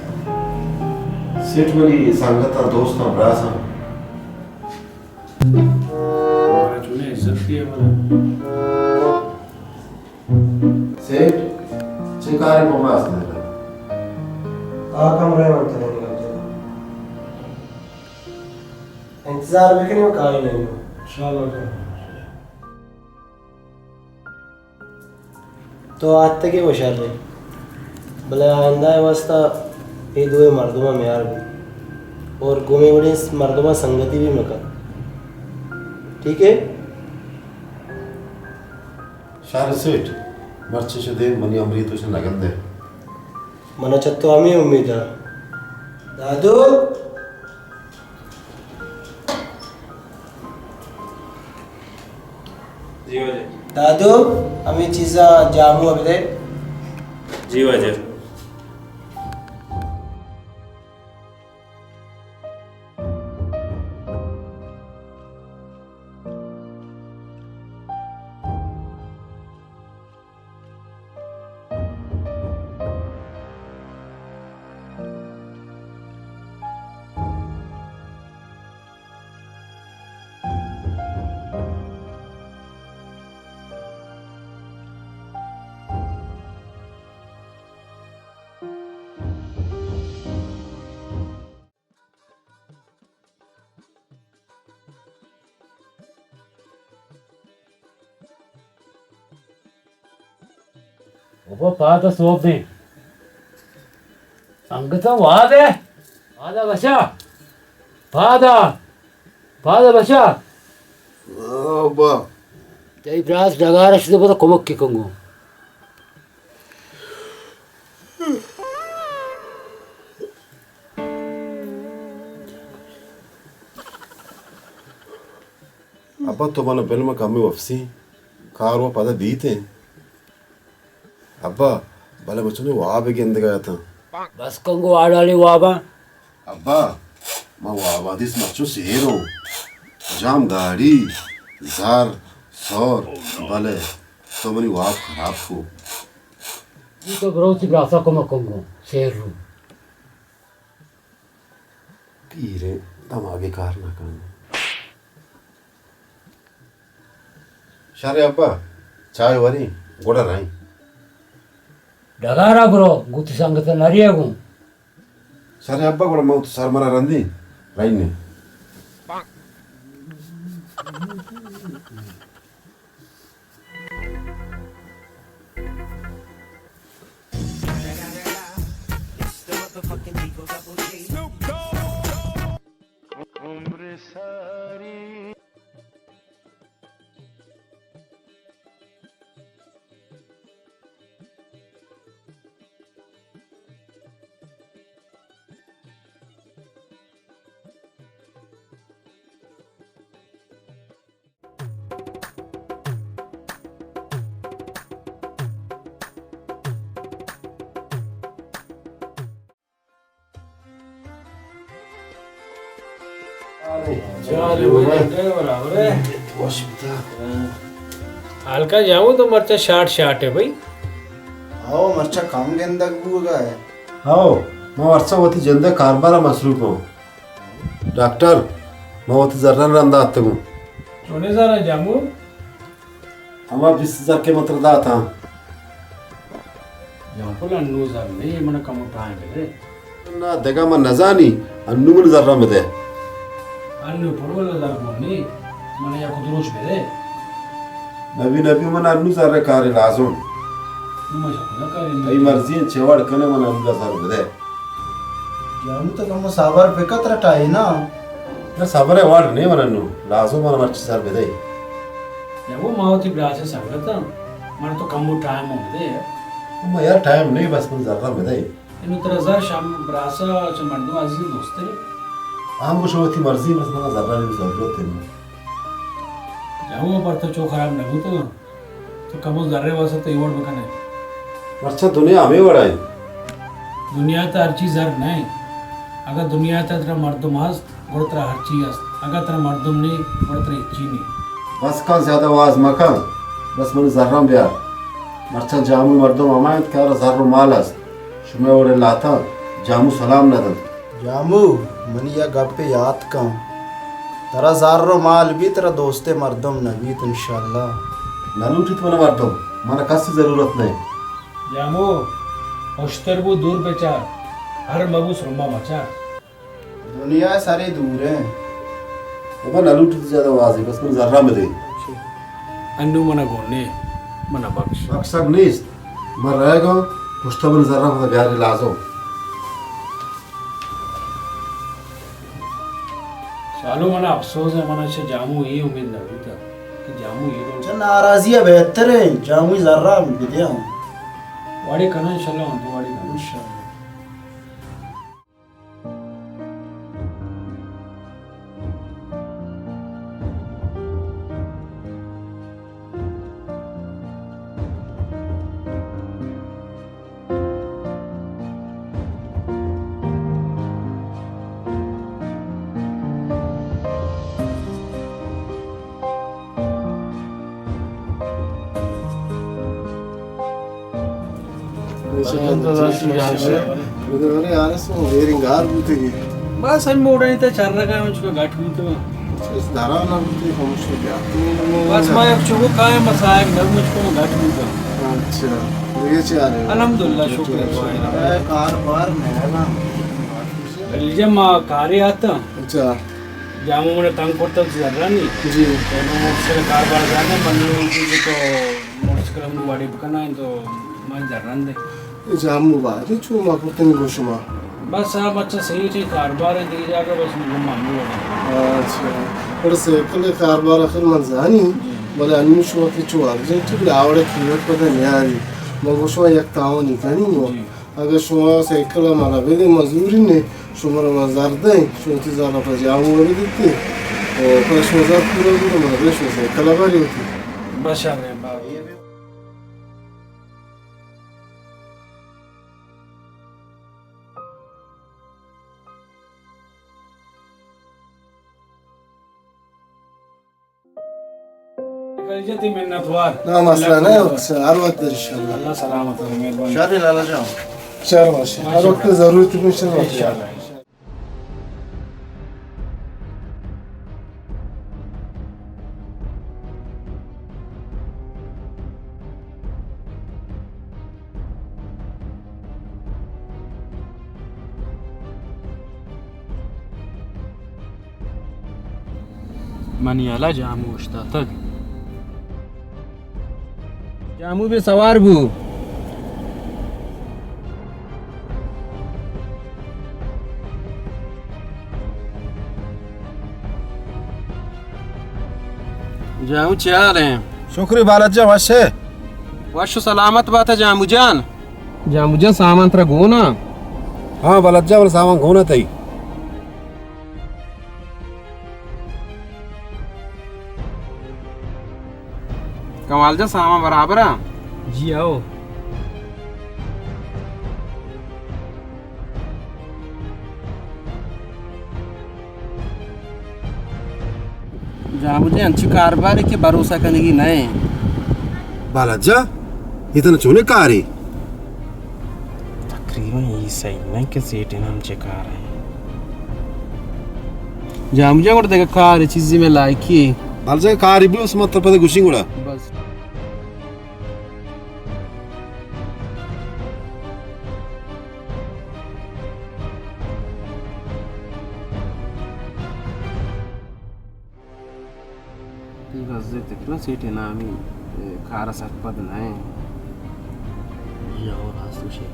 سیٹھ منی سنگت آں، دوست آں، براس آں۔ ہمارا چونے عزت کی ہے منا۔ سیٹھ، چے کارے پہ ما است دئے؟ آ کمرہ من ترا نگا جا۔ انتظار بکنی، من کاری نہیں ہوں۔ انشاءاللہ۔ تو آتکے وشار بے، بلے آئندہ ء واسطہ اے دوئیں مردماں میار بی اور گوں اے وڑیں مردماں سنگتی بھی مکن۔ ٹھیک ہے؟ شار سیٹھ، مرچی چہ دیم منی عمری تو چہ نگندے۔ منا چہ تو ہمے امید ء۔ دادو! جی واجہ۔ دادو، ہمے چیزاں جامو ء بدے۔ جی واجہ۔ بابا، پادا سوب دیں۔ سنگتاں، واب ئے؟ پادا بچا۔ پادا۔ پادا بچا۔ ہاں ابا۔ تئی براس ڈگار ءَ شتہ، پدا کمک کی کنگو۔ ابا، تو من بل، من کمے وپسیں، کار و پدا بیت ایں۔ ابا، بلے من چونیں واب گندگ ءَ اتاں۔ بس کن گوں آڈالی واباں۔ ابا، من واباں دیست مرچو سیر اوں۔ جام گاڑی، زر، سور، بلے تو منی واب خراب کو۔ تو برو چی براسا کمک کن گوں، سیر رو۔ پیریں دماگے کار نہ کنت۔ شر ابا، چائے وریں، گڑا رئیں۔ ڈگارا برو، گوں تئی سنگت نریے گوں۔ شر ابا، گڑا من تو سر مرا رندی، رئیں نے۔ چالو، برابر ہے۔ وش بتا۔ ہلکا جامو تو مرچا شاٹ شاٹ ہے بھائی۔ ہاؤ، مرچا کم گندگ بوگا ہے۔ ہاؤ، ما مرچا وتی جندے کاربارا مصروف ہوں۔ ڈاکٹر، من وتی زراں رندا اتگوں۔ چونیں زراں جامو؟ ہما بیست زر کہ من ترا داتاں۔ جام پل انو زر نہیں، من کمو ٹائم بدے۔ نا، دگہ من نزانی، انو من زراں بدے۔ انو پل ولا زر کون نہیں، من یک دو روچ بدے۔ نبی، نبی، من انو زر کارے لازم۔ نو من شکر کارے نہیں۔ تئی مرضی انت، چے وڑ کنے من انو زر بدے۔ جانو تو کمو صبر بکن، ترا ٹائی نا۔ نہ، صبر ءِ وڑ نہ اِنت من انو، لازم من مرچی زر بدئے۔ یا وہ ما وتی براس ءِ سنگت آں، من تو کمو ٹائم ہم بدئے۔ ما یار ٹائم نہ اِنت، بس من زراں بدئے۔ انو ترا زر شام براس ءَ چہ مردم عزیز دوستر۔ ہاں، گوش وتی مرضی، بس من زراں نی ضرورت اِنت۔ یا وہ پر تو چو خراب نہ بوتگ۔ تو کمو زر ءِ واسطہ اے وڑ بکن ئے۔ مرچاں دنیا ہمے وڑ ءَ اِنت۔ دنیا ءِ تہا ہر چیز زر نہ اِنت۔ اگاں دنیا ءِ تہا ترا مردم ہست، گڑا ترا ہر چیز ہست۔ اگاں ترا مردم نہ اِنت، گڑا ترا ہچی نہ اِنت۔ بس کن، زیادہ واز مکن۔ بس منی زراں بیار۔ مرچاں جامو مردم ہما اِنت کہ آ را زر ءُ مال ہست۔ شمئے وڑیں لہتاں جامو سلام نہ دنت۔ جامو، منی یک گپے یات کن۔ ترا زر ءُ مال بیت، ترا دوستیں مردم نہ بیت، انشاءاللہ۔ نہ لوٹیت من ءَ مردم، من ءَ کسی ضرورت نہ اِنت۔ جامو، ہشتر بو دور بچار، ہر مبو سرما مچار۔ دنیا سرے دور اِنت۔ بابا نہ لوٹیت زیادہ وازی، بس من زراں بدے۔ انو من ءَ گون نے، من ءَ بخش۔ بخشگ نیست، من رہگ آں، پشت ءَ من زراں پدا بیارے لازم۔ سالو، من ءَ افسوس اِنت، من ءَ چہ جامو اے امید نہ بوتگ کہ جامو اے ڈول۔ چہ ناراضی ءَ بہتر اِنت، جامو ءِ زراں بدیاں۔ واڑے کناں انشاءاللہ، ہم تو واڑے کناں۔ انشاءاللہ۔ بس ہمے موڑانی تہ چرگا ہم چکا گٹ بوتگ۔ اس درا نہ بوتگ، ہمشی بیا۔ بس ما یک چکو کائیں، مسائل نہ مجھ کو گٹ بوتگ۔ اچھا، یہ چارے؟ الحمدللہ، شکر ہے۔ اے کار بار نہ ہے نا۔ علی جان، ما کارے آتاں۔ اچھا۔ جامو من تنگ کرتا زرانی۔ جی۔ تو موٹر سائیکل کاروبار جانے، من تو موٹر سائیکل ہم گاڑی بکنا ہے تو من درندے۔ اے جامو باری چو ما کرتنی گو شما؟ بس آ بچہ سیٹی کاربار دے جاگہ بس من مانگو۔ اچھا۔ پر سائیکل کاربار آخر من زانی، بلے انو شما کہ چو ارجنٹ بلے آوڑے قیمت پتہ نیاری۔ من گو شما یک تعاونی کنی گو۔ جی۔ اگہ شما سائیکل مارا بدے مزوری نے، شما را من زر دیں، شما تی زر پر جامو وری دیتی۔ او پر شما زر پورا بی، من شما سائیکل باری ہوتی۔ بشار بابا۔ کلیجہ تی منت وار۔ نہ، مسئلہ نہ، ہر وقت در انشاءاللہ۔ اللہ سلامت رہے، مہربانی۔ شر لالا جان۔ شر باش۔ ہر وقت ضرورت میں شر باش۔ انشاءاللہ۔ منی ہیالا جامو اوشتاتگ۔ جامو بے سوار بو۔ جامو چے حال ایں؟ شکر ایں بالد جان، وش ئے؟ وش و سلامت بات ئے جامو جان۔ جامو جان، سامان ترا گون اَں؟ ہاں بالد جان، بلے سامان گون اَں تئی۔ کمال جان، سامان برابر اَں؟ جی ہو۔ جامو جان، انچیں کاربارے کہ بھروسہ کنگی نہ ایں۔ بالد جان، اے تنا چونیں کارے؟ تقریباً اے صحیح نہ ایں کہ سیٹھے نام چے کار ایں۔ جامو جان، گڑا دگہ کارے، چیزے مئے لائقی ایں۔ بالد جان، کارے بی، بس ما ترا پدا گوشیں گڑا۔ بس۔ تئی بزے تقریباً سیٹھے نامی، اے، کار ءَ سرپد نہ ایں۔ جی ہو، راست گوشے۔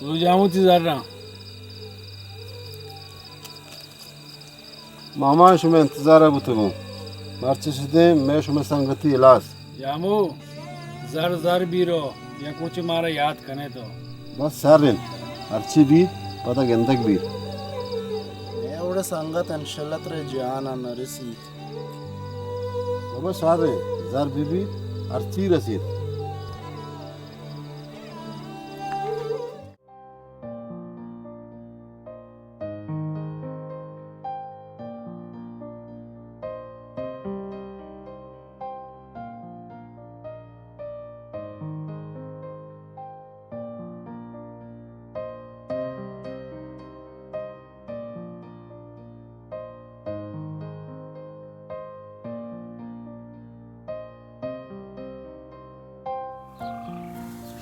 روجامو تی زراں۔ ماما شمئے انتظار ءَ بوتگوں۔ مرچی شدیں مئے شمئے سنگتی ہلاس۔ جامو، زر زر بیرو، یک مچے مارا یات کنے تو۔ بس شر انت، ہرچی بیت پدا گندگ بیت۔ اے وڑیں سنگت انشاءاللہ ترا جہان ءَ نہ رسیت۔ بابا شر انت، زر بہ بیت، ہرچی رسیت۔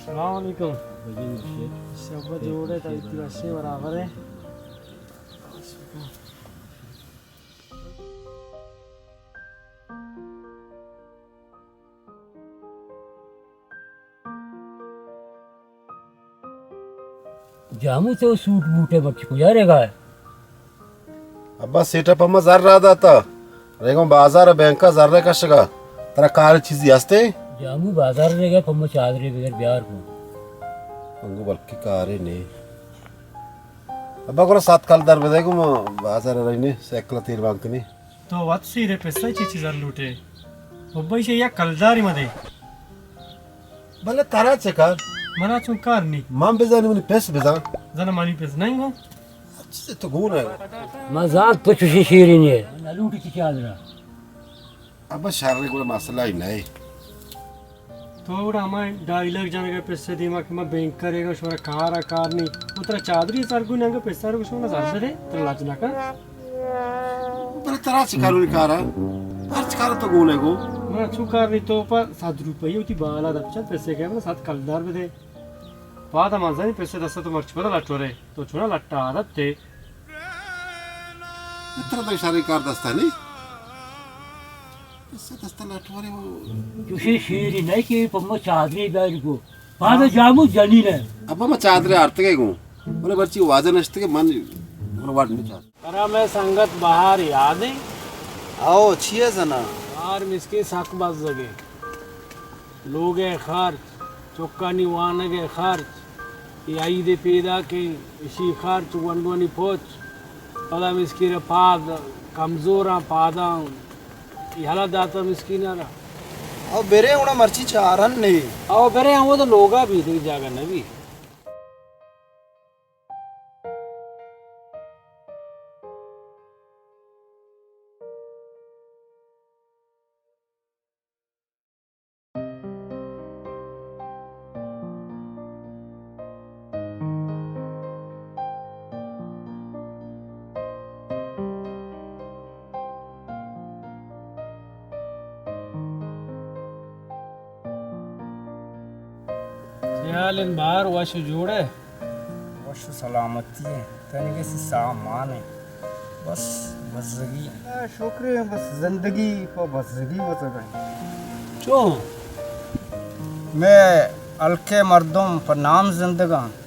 السلام علیکم۔ شب جوڑ ئے، تبیت وش ئے، برابر ئے؟ جامو تو سوٹ بوٹ ئے، مرچی کجا رہگا ئے؟ ابا سیٹھ ءَ پہ ما زر راہ داتا، رہگوں بازار ءَ بینک ءَ زر ءَ کشگا۔ ترا کار چیزی ہستے؟ جامو بازار رہگا، پہ ما چادرے بگر بیار کن۔ انگو بلکہ کارے نے۔ ابا گڑا سات کلدار بدے گو، ما بازار ءَ رہنے سائیکل ءَ تیل بانکنی۔ تو وت سیر ئے، پسہ چی چی زر لوٹ ئے؟ ابا ایشی یک کلدارے مدے۔ بلے ترا چہ کار؟ منا چون کار نی۔ من بزانی منی پس بزان۔ زانا منی پس نہ انگو۔ اچھا تو گون ئے۔ من زانت تو چوشیں شیرین ئے۔ نہ لوٹی چی چادرا۔ ابا شر ئے، گڑا مسئلہ ہی نہ ایں۔ تو گڑا ہما ڈائیلاگ جنگا پسہ دیما کہ ما بینک ءَ رہگا، شمارا کار ءَ کار نی۔ او ترا چادری سر گون انگا پسہ رو شمارا زر دے، ترا لاج نہ کن۔ بلے ترا چہ کارونی کارا؟ ہرچ کارا تو گون ئے گو۔ من چو کار نی، تو پہ صد روپیہ وتی بالا دپ چت، پسے کہ من صد کلدار بدے۔ پادا من زنی پسے دستا تو مرچی پدا لٹورے، تو چونا لٹا عادت تے۔ اترا تو اشارے کار دستا نہیں؟ پسے دستا لٹورے وہ۔ چوشے شیری نہیں کہ پما چادری بیاری کو۔ پادا جامو جنی نے۔ ابا ما چادرے آرتگے گوں۔ بلے مرچی واجہ نشتگے من، من واٹ نہیں چاد۔ ترا مئے سنگت بہار یاد انت؟ او، چی ء زنا؟ بہار مسکین سک بزگیں۔ لوگ ء خرچ، چکانی وانگ ء خرچ، اے عید ء پیداک انت، اشی خرچ، گونڈوانی پچ، پدا مسکین ء پاد کمزوراں، پاداں، اے ہلا داتا مسکین ء را۔ او برے، اونا مرچی چارن نے۔ او برے، ہمود لوگا بی، دگہ جاگہ نہ بی۔ چے حال انت بہار، وش جوڑ ئے؟ وش سلامتی انت، تنیگہ سی سامان انت، بس بزگی انت۔ شکر انت، بس زندگی پہ بزگی وتگ انت۔ چون؟ مئے ہلکے مردم پہ نام زندگ انت،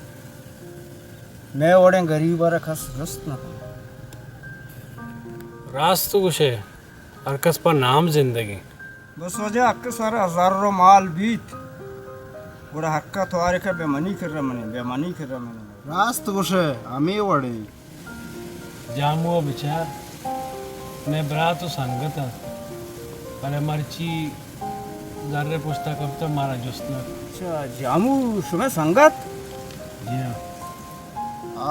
مئے وڑیں گریب ء را کس جست نہ کنت۔ راست گوش ئے، ہر کس پہ نام زندگ انت۔ بس واجہ حق سر ء زر و مال بیت، گڑا حق ء توارے کہ بہ منی کرا منی، بہ منی کرا منی۔ راست گوش ئے، ہمے وڑیں۔ جامو ء بچار، مئے برات و سنگت ات، بلے مرچی زر ء پشت ء کپتہ، مارا جست نہ۔ اچھا، جامو شمئے سنگت؟ جی ہاں۔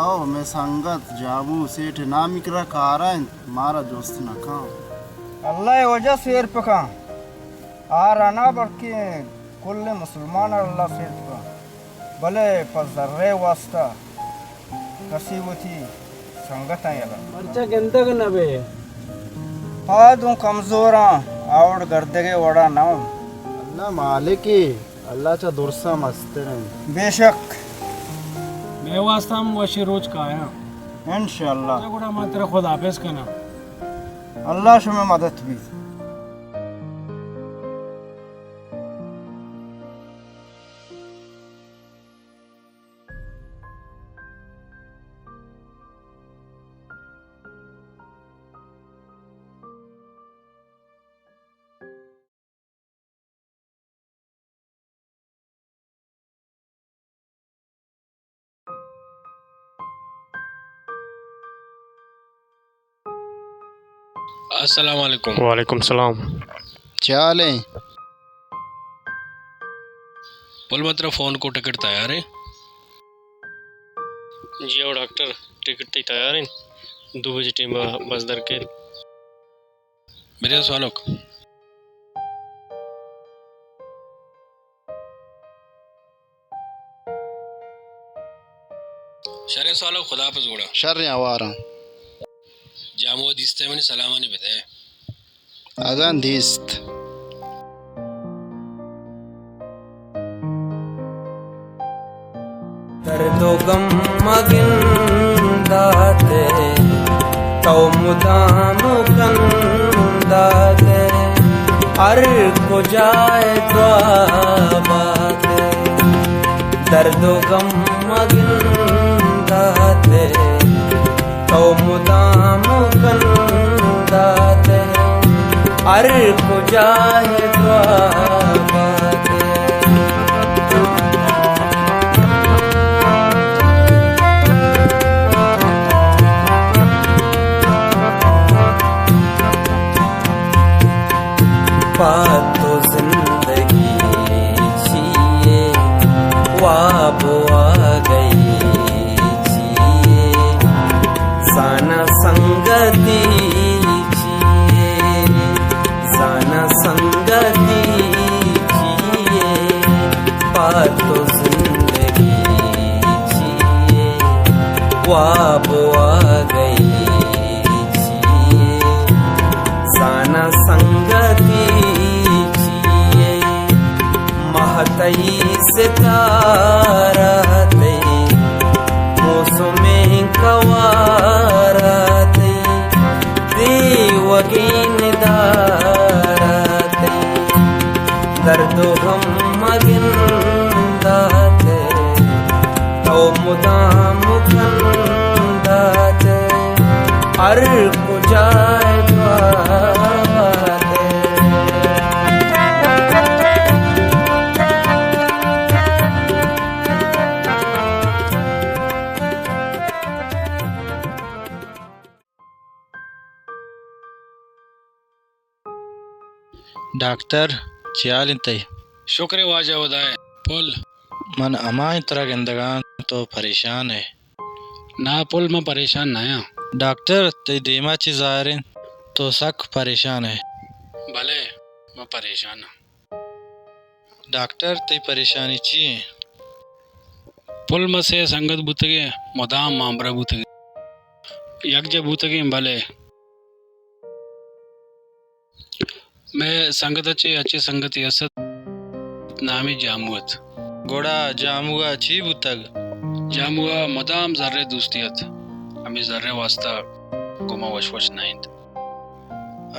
او، مئے سنگت جامو سیٹھ نامی کرا کارا انت، مارا جست نہ کن۔ اللہ ء وجہ سیر پکاں۔ آ رنا بلکیں کل مسلمان اللہ سیر پکاں۔ بلے پہ زرے واسطہ کسی وتی سنگتاں یلہ۔ مرچا گندگ نہ بے۔ پاد اوں کمزوراں، آوڑ گردگے وڑا نہ اوں۔ اللہ مالکے۔ اللہ چہ درساں مستر انت۔ بے شک۔ مئے واسطہ ہم وشیں روچ کایاں۔ انشاءاللہ۔ اچھا، گڑا ما ترا خدا حافظ کناں۔ اللہ شمئے مدد بیت۔ السلام علیکم۔ وعلیکم السلام۔ چے حال ایں؟ پل ما ترا فون کو، ٹکٹ تیار ایں؟ جی ہو ڈاکٹر، ٹکٹ تئی تیار ایں، دو بجے ٹیم بس در کے۔ برے سوالوک۔ شریں سوالوک، خدا حافظ گڑا۔ شریں، ہواراں۔ جامو دیست ئے، منی سلامانی بدے۔ اگاں دیست۔ درد و غم مگندات ئے، تو مدام کندات ئے، ہر کجا ئے تو آباد ئے۔ درد و غم مگندات ئے، تو مدام کندات ئے، ہر کجا ئے تو آباد ئے۔ پہ تو زندگی چیے، واب و آگہی چیے، زاناں سنگتی چیے، زاناں سنگتی چیے، پہ تو زندگی چیے، واب و آگہی چیے، زاناں سنگتی چیے۔ ماہ تئی ستارہ کوارا تئی دیوگیں ندارا تئی، درد و غم مگندات، تو مدام کندات، ہر کجا بات۔ ڈاکٹر، چے حال انت تئی؟ شکر واجہ ہدائے۔ پل۔ من ہما انت ترا گندگاں، تو پریشان ئے۔ نا پل، من پریشان نہ آں۔ ڈاکٹر، تئی دیما چے ظاہر انت؟ تو سک پریشان ئے۔ بلے، من پریشان آں۔ ڈاکٹر، تئی پریشانی چی انت؟ پل، ما سے سنگت بوتگیں، مدام ما ہمبراہ بوتگیں، یکجا بوتگیں، بلے مئے سنگت ء چہ اچیں سنگتے است ات، نامی جامو ات۔ گڑا جامو ء چی بوتگ؟ جامو ء مدام زر ء دوستی ات، ہمے زر ء واستا گوں ما وش وش نہ انت۔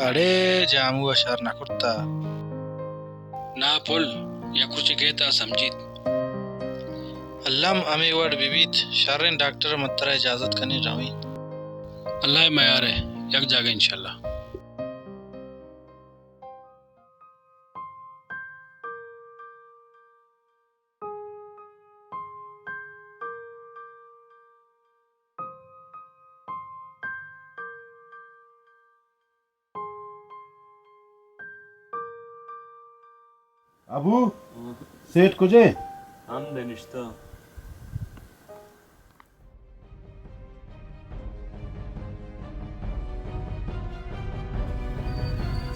اڑے جامو ء شر نہ کرتہ؟ نا پل، یک روچے کئیت ء سمجھیت۔ الم ہمے وڑ بہ بیت، شریں ڈاکٹر، من ترا اجازت کنیں رویں۔ اللہ ء میار ء یک جاگہ انشاءاللہ۔ ابو، سیٹھ کجے؟ ہند نشتہ۔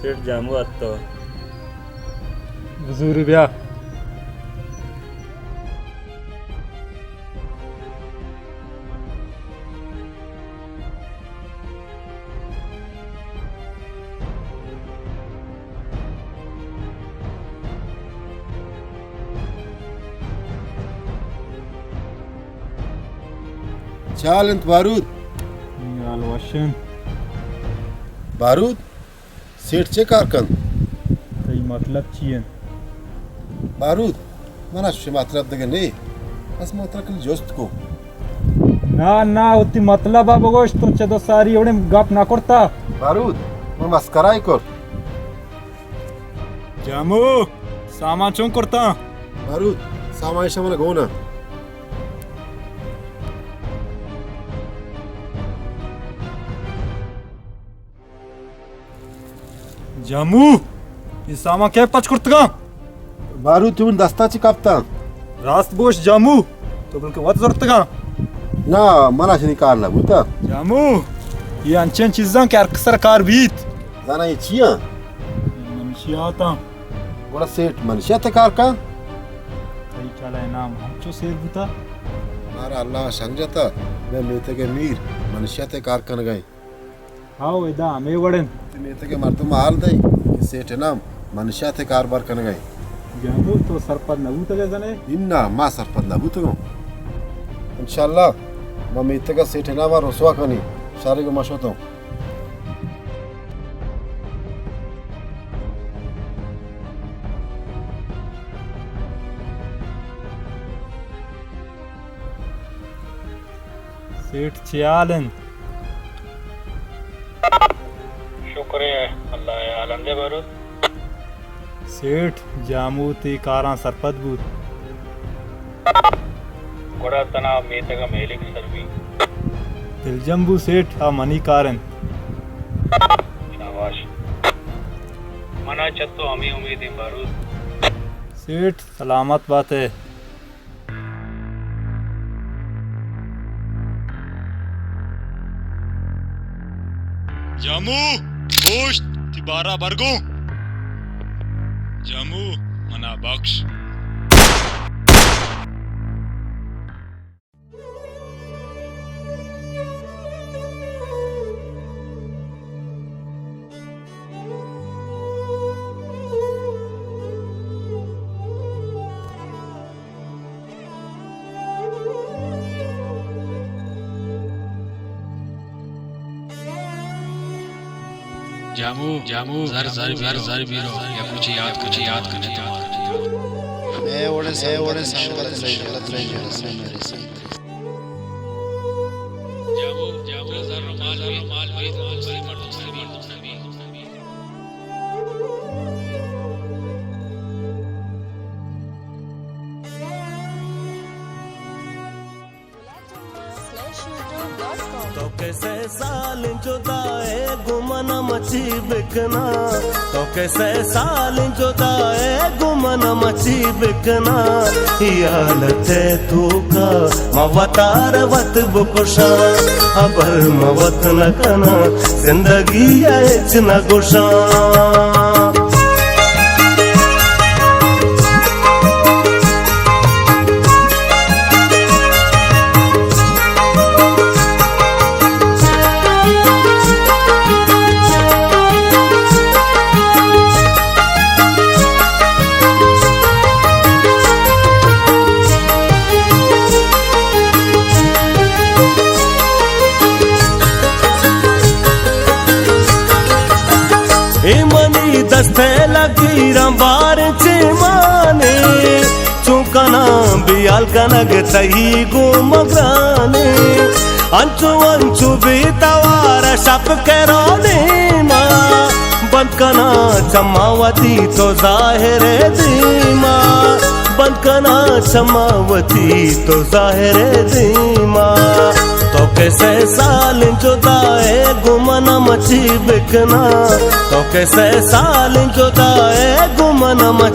سیٹھ جامو اتو۔ بزوری بیا۔ چال انت بارود؟ منی حال وش انت۔ بارود، سیٹھ چے کار کنت؟ تئی مطلب چی انت؟ بارود، منا چوشیں مطلب دگہ نے، بس من ترا کلی جست کو۔ نا، نا، وتی مطلب ء بگوش، تو چہ دو ساری اوڑیں گپ نہ کرتا۔ بارود، من مسکرائی کرت۔ جامو، سامان چون کرتا؟ بارود، سامان شمن گونا۔ جامو، اے سامان کئے پچ کرتگاں؟ بارود، تو من دستا چی کپتاں؟ راست بوش جامو، تو بلکہ وت زرتگاں؟ نا، منا چنی کار نہ بوتا۔ جامو، اے انچیں چیزاں کہ ہر کسر کار بیت۔ زانا اے چیاں؟ منشیاتاں۔ گڑا سیٹھ منشیات کار کن؟ تئی چالا انعام ہمچو سیر بوتا؟ مارا اللہ شنگ جتا، میں میتگ میر منشیات کار کنگائیں۔ ہاؤ، ادا ہمے وڑ انت۔ تئی میتگ ء مردم ء حال دئے کہ سیٹھ انعام منشیات ء کاربار کنگ ء انت۔ جانو، تو سرپد نہ بوتگ ئے زانے؟ اناں، ما سرپد نہ بوتگوں۔ انشاءاللہ ما میتگ ء سیٹھ انعام ء رسوا کنیں۔ شریں گوں ما شتوں۔ سیٹھ چے حال انت؟ شکر ء اللہ ء حال انت بارود۔ سیٹھ، جامو تئی کاراں سرپد بوت۔ گڑا تنا میتگ ء مہلک سر بیت۔ دلجم بو سیٹھ، آ منی کار انت۔ شاباش۔ منا چہ تو ہمے امیدیں بارود۔ سیٹھ، سلامت بات ئے۔ جامو، گوشت، تئی بارہ برگوں۔ جامو، منا بخش۔ جامو، جامو، زر، زر، زر، زر بیرو، یا کچھ یاد، کچھ یاد، کچھ یاد۔ اے وڑے، اے وڑے سنگت، سنگت رہی جانا۔ جامو، جامو، زر، مال، مال، مال، دوستی، مال، دوستی، مال، دوستی۔ تو کسے سال جدا ئے، گمن مچی بکنا۔ تو کسے سال جدا ئے، گمن مچی بکنا۔ یالتے توکا ما وتار وت بکشاں۔ ہبر ما وت نہ کناں، زندگی ءَ ہچ نہ گوشاں۔ اے منی دست ءِ لکیراں بار چیمانے، چون کناں بیال کنگ تئی گوں مگرانے۔ انچو انچو بے توار شپ کرو نیما، بند کناں چماں وتی تو ظاہر دیما، بند کناں چماں وتی تو ظاہر دیما۔ تو کسے سال جدا ئے، گمن مچی بکنا۔ تو کسے سال جدا ئے، گمن مچی